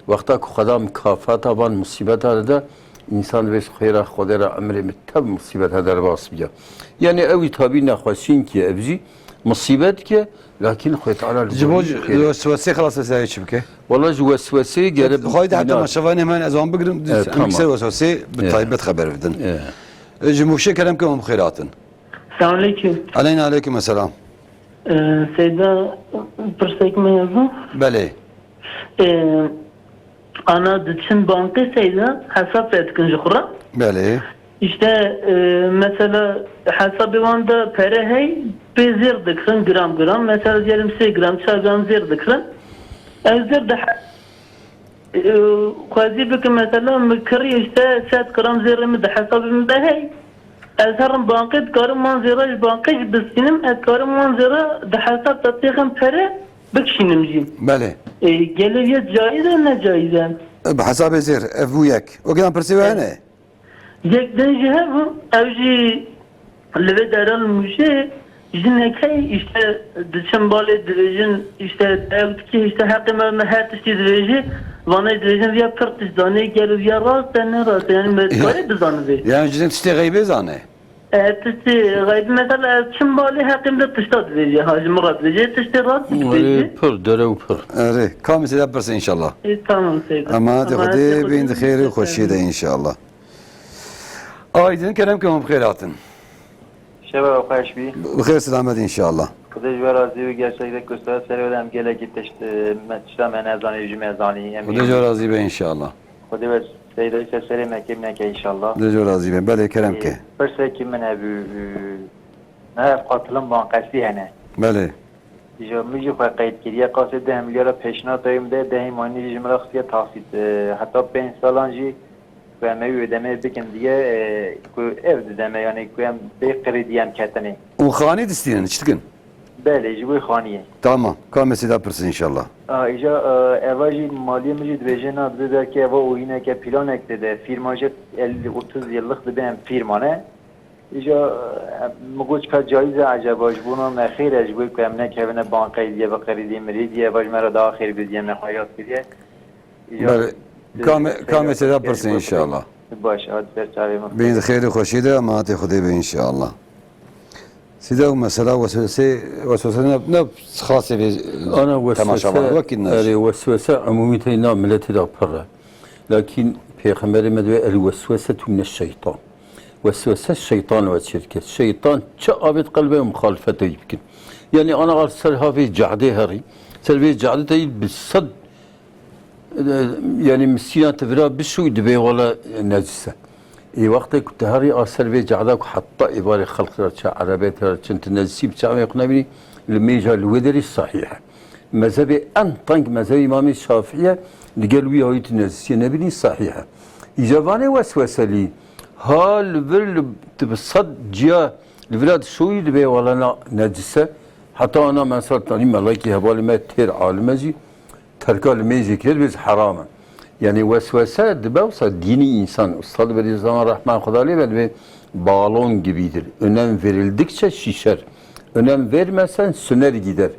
wexta ku Xweda mukafata van musîbeta dide, însan dibê ji xêra Xwedê re emrê min tev musîbeta derbas biya. Yani ew jî tabî nexweşînkî ye, ev jî musîbet ki, lakin Xwedê Teala li Ji bo gorî xêr e. weswesê xelas ez çi bike? Wala ji weswesê gere Xwedê heta bîna. me şevanê hemen ez wan bigrim, Evet, em tamam. ser weswesê bi Evet. taybet xeber bidin. Evet. E, ji Mûşê kerem ke hûn bi xêr hatin. Selamünaleyküm. Aleyna aleyküm selam. Ee, Seyda, pirsek me heye. Belê. Ee, ana diçin bankê Seyda, hesap vedikin ji xwe re. Belê. İşte, e, mesela hesabê wan de pere hey, pê zêr dikirin, gram gram. Mesela diyelim sê gram, çar gram zêr dikirin. Ez zêr de Ee, xwezî bikim, mesela, min kirî işte sed gram zêrê min di hesabê min de hey. Ez herim bankê, dikarim wan zêra ji bankê jî bistînim, ez dikarim wan zêra di hesab de têxim pere bikişînim jî. Belê. Ê, gelê vê caiz e, ne caiz e? Bi hesabê zêr, ev bû yek. Wekî em pirsê we Evet. hene? Yek din jî hebû, ew jî li vê dera li Mûşê jinek hey, îşte diçin balê dibêjin, îşte ew dikî, îşte heqê me, me her tiştî dibêjî, vanê dibêjin viya pir tişt danê, gelo viya rast e, ne rast e, yanî me Ya. dikarê bizanibê. Yani jinek tiştê xeybê zane? E, tiştê xeyrî, mesela, ez çim balê heqê min de tişta dibêje, ha, ji min re dibêje, tiştê rast dibêje. Erê, pir, derew pir. Erê, kamê Seyda pirse înşallah. E, tamam Seyda. Emanetê Xwedê bin, di xêr û xweşiyê de înşallah. Aydin, kerem ke hûn bi xêr hatin. Şeva xweş bî. Bi xêr selamet înşallah. Xwedê ji we razî bî, gerçekten ku serê we de em gelekî tişt, e, me tişta me nezanî, ji me zanî. Em Xwedê ji we razî be înşallah. Xwedê we Seyda îse serê me kêm neke înşallah. Xwedê ji we razî be. Belê, kerem ke. E, pirsekî min hebû, e, ne ev qatilan banqestî hene. Belê. Îja min jî xwe qeyd kiriye, qasê deh milyara pêşnata wê min de, dehê manî jî ji min re xistiye taksît. E, heta pênc salan jî ku em ewî demê bikin diye, e, ku ev dideme, yanî ku em bê qirêdî em ketinê. Û xanî distînin, çi dikin? Belê, ji bo xaniyê. Tamam, kamê Seyda pirsin înşallah. A, îja, e, eva jî maliyê min jî dibêje, na, dibê belkî eva oyîneke, planek tê de, fîrma jî elli otuz yıllık dibe em fîrma ne. Îja, e, min got, ka caiz e eceba, ji bona me xêr e, ji bo ku em nekevine banqeydiye, bi qirêdî mirêdî, eva ji me re daha xêr bêdiye, me xwe yad kiriye. Îja, Belê. Kamê, kamê Seyda pirsin înşallah. Baş, hadi ser çavê min. Bin xêr û xweşî de, emanetê Xwedê be înşallah. Seyda, û mesela weswesê, weswese ne, ne xasê vê Ana weswese, temaşevan, wekî ne. Erê, weswese umûmî tey na miletê de pir e. Lakin Pêxemberê me dibe, "El weswesetu mine şeytan." Weswese şeytan ve çêdike. Şeytan çi avêt qelbê û muxalifete wî bikin. Yani ana ar ser havê cahdê herî. Ser vê cahdê te yî bi sed, e, yani misîna te vira bişû dibê wala necise. Ê wextê ku te herî ar ser vê cahda ku heta êvarê xelq ra çi, erebê te ra çi, tu necisî bi çavê xwe nebînî, li mêja li wê derî sahîh e. Mezhebê en teng mezhebê Îmamê Şafî ye, digel wî hayî tu necisiyê nebînî sahîh e. Îca vanê wesweselî, ha li vir li, tu bi sed ciya li vira dişoyî dibê wala na necise. Heta ana mesela tanî melekî hevalê me têr alime jî, terka li mêjê kir, biz heram e. Yani weswese dibe wisa dînî însan. Ustad Bediüzzaman Rahman Xwedalê ve dibe balon gibidir. Önem verildikçe şişer. Önem vermesen söner gider.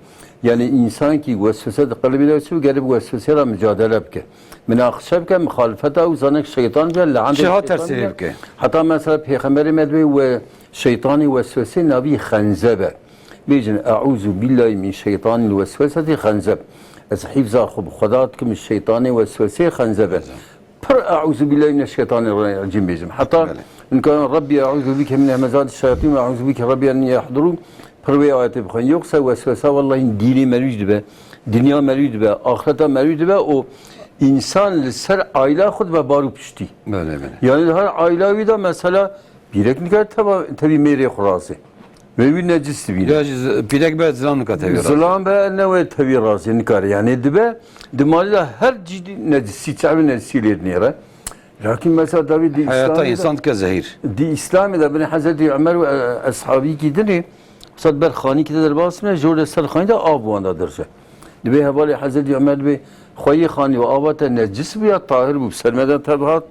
Yani insan ki weswese di qelbî de çû, gerib weswese ra mücadele bike. Münaqişe bike, muxalifeta û zanek şeytan bike, leandê Şiha şeytan tersine bike. Bike. Heta mesela Peyxemberê me dibe we şeytanî weswesê navî xenzebe. Bêjin, "Eûzû bîllahî mîn şeytanîl wesweseti xenzeb." Ez hîfza xwe bi Xweda dikim ji şeytanê weswesê xenzebe. Pir eûzû bîllahî mîne şeytanî racîm bêjim. Heta Belê. Nika Rabbî eûzû bîke mîn hemezatî şeyatîn ve eûzû bîke Rabbî en yehdurûn. Pir wê ayetê bixwin. Yoksa weswesa wellahî dînê merûj dibe, dinya merûj dibe, axireta merûj dibe û însan li ser aîla xwe dibe bar û piştî. Belê, belê. Yani her aîla wî de mesela Pîrek nikare teva-, tevî mêrê xwe razê. Wê wî necis dibîne. Ya jî z-, pîrek be zilam nikare tevî razê. Zilam be ne wê tevî razê nikare. Yani dibe, di malê de her cî necisî, çavê necisî lê dinêre. Lakin mesela tabi di Heyata Îslamê de, insan dike zehîr. Di Îslamê de binê Hezretî Ömer û, e, eshabîkî dinê, mesela ber xanîkî de derbas bine, jor de ser xanî de av wan de dirje. Dibê hevalê Hezretî Ömer dibê, xweyê xanî û ava te necis bû ya tahir bû, bi ser me de tev hat.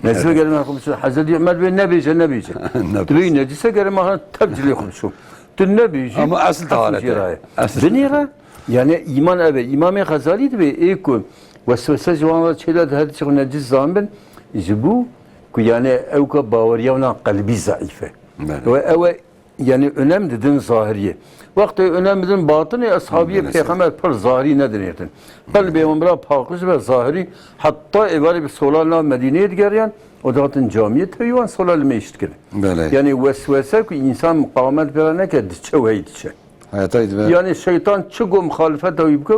Necise gere me xwe biçin. Hezretî Ömer dibê, "Nebêje, nebêje." Nebêje. Dibê, "Necise gere me tev cilê xwe biço." Tu nebêjî, Ama esil taharet e. Esil. Dinêre, yani îman ev e. Îmamê Xezalî dibê, ê ku weswese ji wan re çêde di her çi xwe necis zanbin, ji bo ku yani ew ka baweriya wan qelbî zeîf e. Belê. Ve ew e Yani önem didin zahiriyê. Wextê önem didin batinê, eshabiyê Belê. Pêxember pir zahirî nedinêrtin. Qelbê wan bira paqij be zahirî, heta êvarê bi sola nav Medîneyê digeriyan, û dihatin camiyê tevî wan sola li mêj dikirin. Belê. Yani weswese ku însan miqamet pêra neke, diçe û hey diçe. Heyata dibe. Yani şeytan çi go muxalifeta wî bike,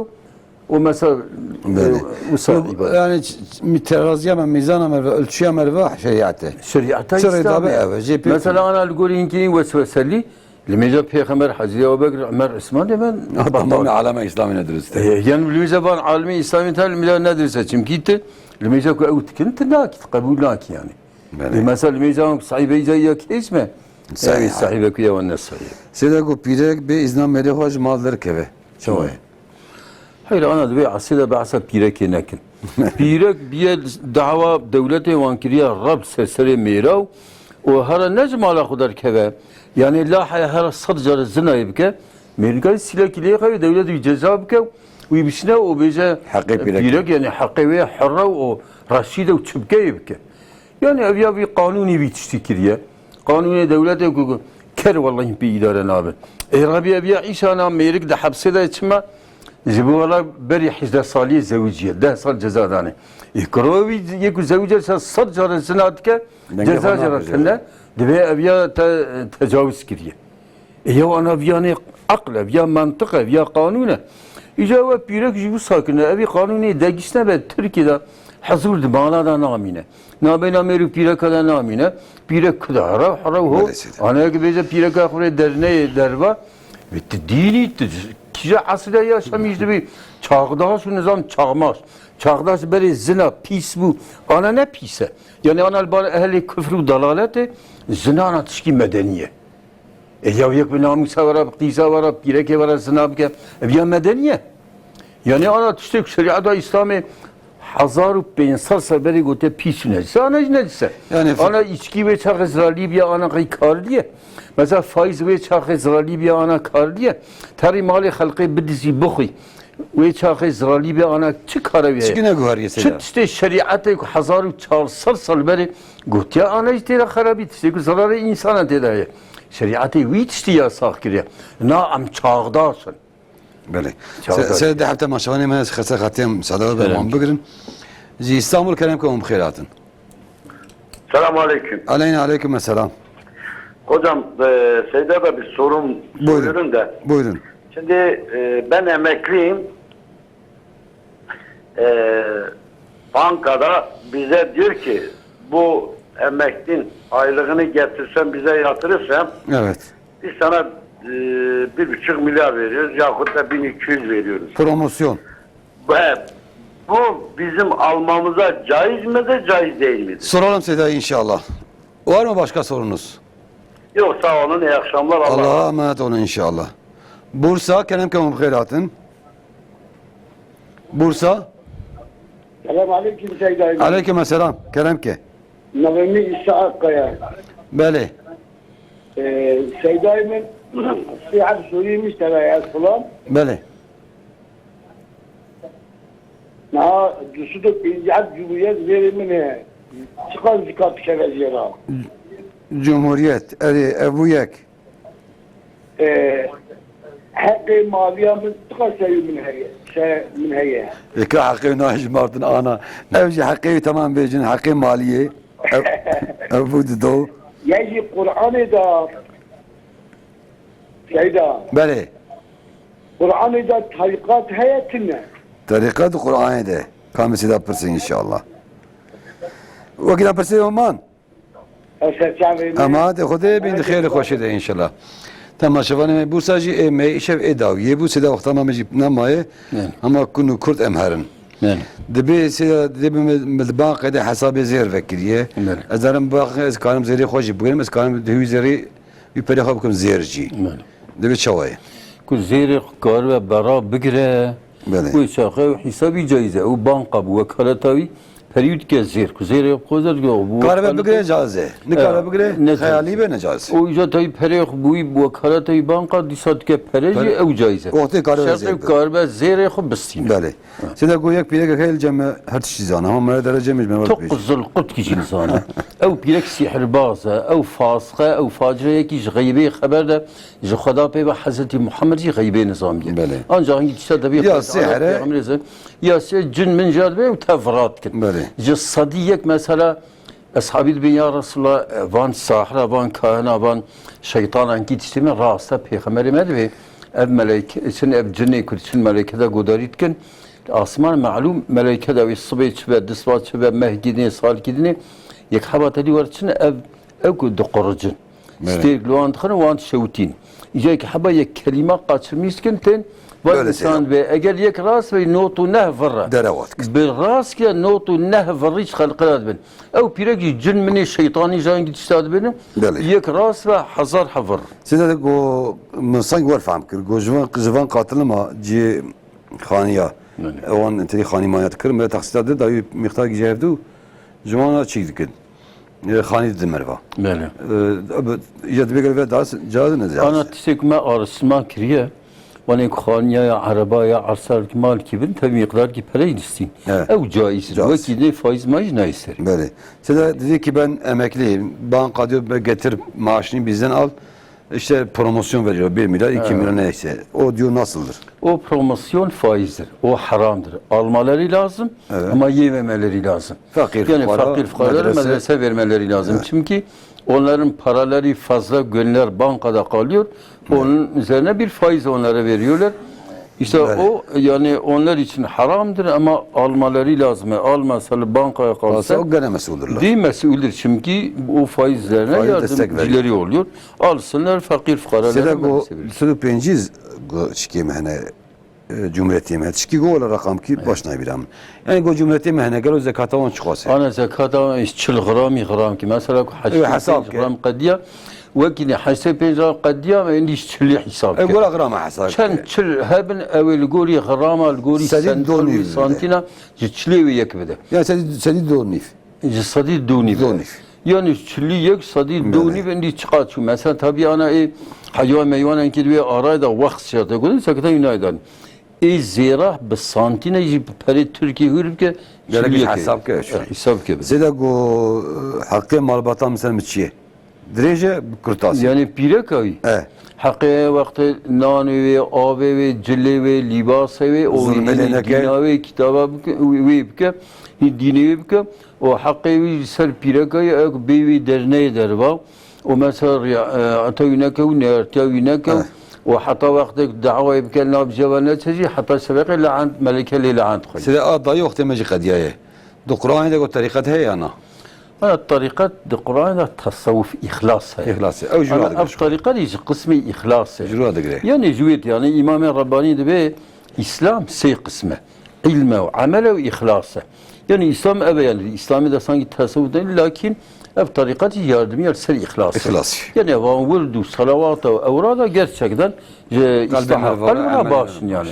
O mesela, Belê. e, wisa Û, ibaret. Yani ç-, ç-, mi-, teraziya me, mîzana me ve ölçüya me ve şerîet e. Şerîeta Çi rê Îslamê. dabe ev, jê pê Mesela ana li gorî hinkî wesweselî, li mêja Pêxember, Hezretî Ebubekir, Ömer, Usman de ben Tamamê aleme Îslamê ne dirust e. E, yani li mêja van alimê Îslamê te li mêja ne dirust e. Çimkî tu li mêja ku ew dikin, tu nakî, tu qebûl nakî yani. Belê. E, mesela li mêja wan ku sahîbe îca ya kêç me, Sahî. e, sahîbe ku ya wan ne sahîbe. Sêde ku pîrek bê îzna mêrê xwe ji mal derkeve. Çawa ye? Heyra ana divê esê de behsa pîrekê nekin. Pîrek biye dawa dewletê wan kiriye reb ser serê mêra û, û hera ne ji mala xwe derkeve. Yani la heye hera sed carê zinayê bike, mêrikayê sîlekî lê xewe dewlet wî ceza bike û wî bişine û bêje Heqê pîrek. pîrek yani heqê wê hera û reşîd e û çi bike yê bike. Yani ev ya vî qanûnî vî tiştî kiriye. qanûnê dewletê ku, ku ker wellahî pê îdare nabe. Ê Rabî ev ya îşana mêrik di hepsê de çima? Ji bo wela berî hejdeh saliyê zewiciye, deh sal ceza dane. Ê kiro wî yê ku zewiciye se sed cara zina dike, Dengê ceza xwe cara nake tine, ceza. Divê ev ya te tecawuz kiriye. Ê ya ana viyanê aql e, viya mantiq e, viya qanûn e. Îca we pîrek jî wisa kirine, evî qanûnê degiştine be Tirkiyê de hezûr di mala de namîne. Nabeyna mêr û pîreka de namîne. Pîrek ku de herew herew ho. Belê seyda. Ana yek bêje pîreka xwe rê derneyê derva. Ve tu dînî tu kîja esrî de yaşamîş dibî. Çağdaş û nizam çağmaş. Çağdaş berê zina pîs bû. Ana ne pîs e. Yani ana li bar ehlê kufr û dalaletê zinana tişkî medeniye. E, ya yek bi namûsa were, bi qîza were, bi pîrekê were zina bike. Ev ya medenî ye. Yani ana tiştek şerîeta Îslamê hezar û pênc sed sal berê gote pîs û necis e. Ana jî necis e. Yani fe- Ana îçkî wê çaxê zira Lîbya ana qey karlî ye. Mesela faiz wê çaxê zira Lîbya ana karlî ye. Terî malê xelqê bidizî bixwî. Wê çaxê ziralî be ana çi kare wê heye? Çi ne guheriye seyda? Çi tiştê şerîetê ku hezar û çar sed sal berê gotiya ana jî tê de xerabî, tiştê ku zirarê însana tê de heye. Şerîetê wî tiştî yasax kiriye. Na em çağdaş in. Belê. Çağdaş. Se-, seyda hepte maşevanê me xese xetiyem müsaade be Kerem. Man bigirin. Ji İstanbul kerem ke hûn bi xêr hatin. Selam aleyküm. Aleyna aleyküm selam. Hocam, e, Seyda da bir sorum Buyurun. soruyorum da. Buyurun. Şimdi, e, ben emekliyim. E, bankada bize diyor ki bu emeklinin aylığını getirsen bize yatırırsan Evet. biz sana, e, bir buçuk milyar veriyoruz yahut da bin iki yüz veriyoruz. Promosyon. Ve bu bizim almamıza caiz midir, caiz değil midir? Soralım Seyda inşallah. Var mı başka sorunuz? Yok, sağ olun, iyi akşamlar. Allah Allah'a emanet olun inşallah. Bursa, kerem ke hûn bi xêr hatin. Bursa. Selam aleyküm Seyda. Aleyküm selam. Kerem ke. Navê min Îsa Akkaya. Belê. Ee, Seyda min sê heb sorî min ji te re ye, Xulam. Belê. Niha du sed û pêncî heb cumhuriyet zêrê min e. Çiqas zî ka dikeve jê re? Cumhuriyet, erê, ev bû yek. Ee, heqê maliya min çiqas sewî min heye, se min heye. Ê ka heqê wî nahê ji Martin ana. Ev jî heqê wî temam bêjin, heqê maliyê. Ev, ev bû dido. Yek jî Qur'anê de Seyda. Belê. Qur'anê de tarîqat heye tune. Tarîqat Qur'anê de. Kamê Seyda pirsin inşallah. Wekî da pirsê Oman. Ev serçavê me. Ama de Xwedê bin xêr xweşê de inşallah. Temaşevanê me Bursa jî ê me îşev ê dawiyê bû, Seyda wexta me jî nemaye. Yani. Ama kun û kurt em herin. Yani. Dibê Seyda, dibê me, me di ban qede hesabê zêr vekiriye. Yani. Ez darim baxin, ez karim zêrê xwe jî bigirim, ez karim di hûyî zêrê Wî perê xwe bikim zêr jî. Belê. Divê çawa ye? Ku zêrê xwe karibe bera bigire, Belê. Wê çaxê ew hîsabî cayîz e. Ew banka bi wekaleta wî perî wî dike zêr. Ku zêrê xwe zêr dike, bu Karibe wekaletê bigire caiz e. Nikare Evet, bigire, ne xeyalî caiz. Be ne caiz. O îca tayî perê xwe bi wî bi wekaleta wî banka dîsa dike pere jî Pere. Ew caiz e. Wextê karibe Şertê zêr ku be. Karibe zêrê xwe bistîne. Belê. Sêde ku yek pîrek heye li cem me her tiştî zane. Hema me re derecê min ji me Tu re pêş. Qizil qut kî jî nizane. Ew pîrek sîhirbaz e, ew fasix e, ew facir e, yekî ji xeybê xeber de ji Xweda pê ve Hezretî Muhammed jî xeybê nizamiye. Belê. Ancax hingî tişta debî Ya Xwedê sihir e. Pêxemberê ze-, ya sê cin min jî dibe û tev rat kin. Belê. Ji sedî yek mesela Eshabî dibên, ya Resulallah, van sahira, van kahina, van şeytana, hinkî tiştê me rast e, pêxemberê me divê. Ev meleyke, çin ev cinê ku diçin meleyke de godarî dikin. Asman melûm meleyke de wê sibê çi be, disva çi be, meh gidinê, sal gidinê. Yek heba tedî wer çin ev, ew ku diquricin. Belê. Stêrk li wan dixin û wan dişewitîn. Îca yek heba yek kelîma qaçirmîş dikin tên, van Belê insan seyda. Be. Eger yek rast be, not û neh virre. Derewa dikin. Bi rast ke not û neh virrî ji xelqê re dibin. Ew pîrek jî cin minê şeytanî jayîn tişta dibin. Belê. Yek rast ve hezar hev virr. Seyda de go min sanki wer fehm kir. Go ji van, ji van qatilin ma cihê xaniya. Belê. Ewan têrî xanî maya dikir. Me taksîta de dawî mîxtar gîje hevdû. Ji wan re çîk dikin. E, xanî didin meriva. Belê. E, ebe, ya dibê gel ve daha cihaz ne cihaz. Ana tiştê ku me araştirma kiriye, Anê ku xaniya ya ereba ya ersarkî malkî bin, tevî miqdarkî pereyî distîn. Evet. Ew caîz in. Caiz. Wekî dê faiz ma jî nayê serê. Belê. Sede didî ki ben emekliyim. Banka diyor be getir maaşını bizden al. İşte promosyon veriyor. Bir milyar, iki milyar neyse. O diyor nasıldır? O promosyon faizdir. O haramdır. Almaları lazım. Evet. Ama yememeleri lazım. Fakir, yani fukara, fakir fukaralara medrese. Medrese vermeleri lazım. Evet. Çünkü onların paraları fazla günler bankada kalıyor. Onun üzerine bir faiz onlara veriyorlar. İşte o, yani onlar için haramdır ama almaları lazım. Almasa bankaya kalsa, o gene mesuldurlar. Değil mesuldür çünkü o faiz üzerine yardımcıları oluyor. Alsınlar, fakir fukaralara medrese verir. Sede go, sed û pêncî go çikê me hene, e, cumhuriyetê me. Çikî go wala rakam kî baş nayê bîra min. Yani go cumhuriyetê me hene, gelo zekata wan çiqas e? Ana zekata wan çil gramî gram kî. Mesela ku heştê pênc gram qediya, wekî ne heştê pênc gram qediya, me endî çilî hesab kir. E, gola grama hesab kir. Çend çil hebin, ew ê li gorî grama, li gorî santîna, ji çilê wê yek bide. Ya sedî, sedî do nîv. Ji sedî do nîv. Do nîv. Yani çilî yek sedî do nîv endî çiqa çû. Mesela tabii ana ê heywan meywanan ki divê arayda wext şerte gotin, sekete yunaydan. Ê zêra bi santîne jî bi perê Tirkî hûr bike, gerek çilî yek hesab ke. Hesab ke. Zêde go, e, heqê malbata mesela mi çi ye? Dirêje bi kurtasî. Yani pîreka wî. E. Heqê wextê nanê wê, avê wê, cilê wê, lîbasê wê, o zulmê lê neke. Dîna wê, kitaba bike, wê bike, hî dînê wê bike. O heqê wî ser pîreka wî, ew bê wî derneyê derva. O mesela riya, e, ata wî neke û neyartiya wî neke. E. O heta wextê dawayê bike nav ceva neçe jî, heta şeveqê le'ent, meleke lê le'ent xwe. Side a dayî wextê me jî qediyaye. Di Qur'anê de got terîqet heye ya na? Ana terîqet di Qur'anê de tesewuf, îxlas heye. Îxlas heye. Ew ji ana ev terîqet jî qismê îxlas e. Ji wê digire. Yani ji wê yani Îmamê Rebbanî dibe Îslam sê qism e. Îlm e û emel e û îxlas e. Yani Îslam ev e yani. Îslamê de sankî tesewuf değil, lakin ev terîqet jî yardimî ya ser îxlas e. Îxlas. Yani van wird û selawat û ewrada gerçekten ji Îslam qelbê me baş in yani.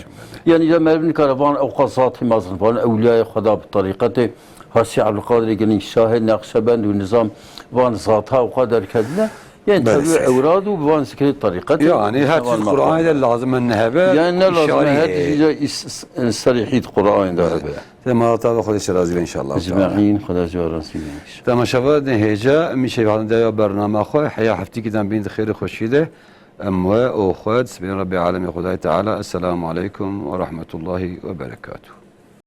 Yani ya meriv nikare van ewqa zatê mezin, van ewliyayê Xweda bi terîqetê Hasî Ebdulqadirê Gelî Şahê Neqşebend û nizam van zata ewqa derketine. Yani tabi ewrad û bi van zikrê terîqetê. Yani her tişt Qur'anê de lazim e nehebe. Yani ne lazim e her tişt is-, is-, serîhî di Qur'anê de hebe. Te mala te ve Xwedê şe razî be inşallah. Ecmaîn, Xweda ji we razî be inşallah. Temaşevanên hêja, em îşev hatin dewa bernama xwe, heya heftîkî dem bîn di xêr û xweşî de. Em we û xwe di sibê Rebbê Alemê Xwedayê Teala. Esselamu aleykum ve rahmetullahi ve berekatuhu.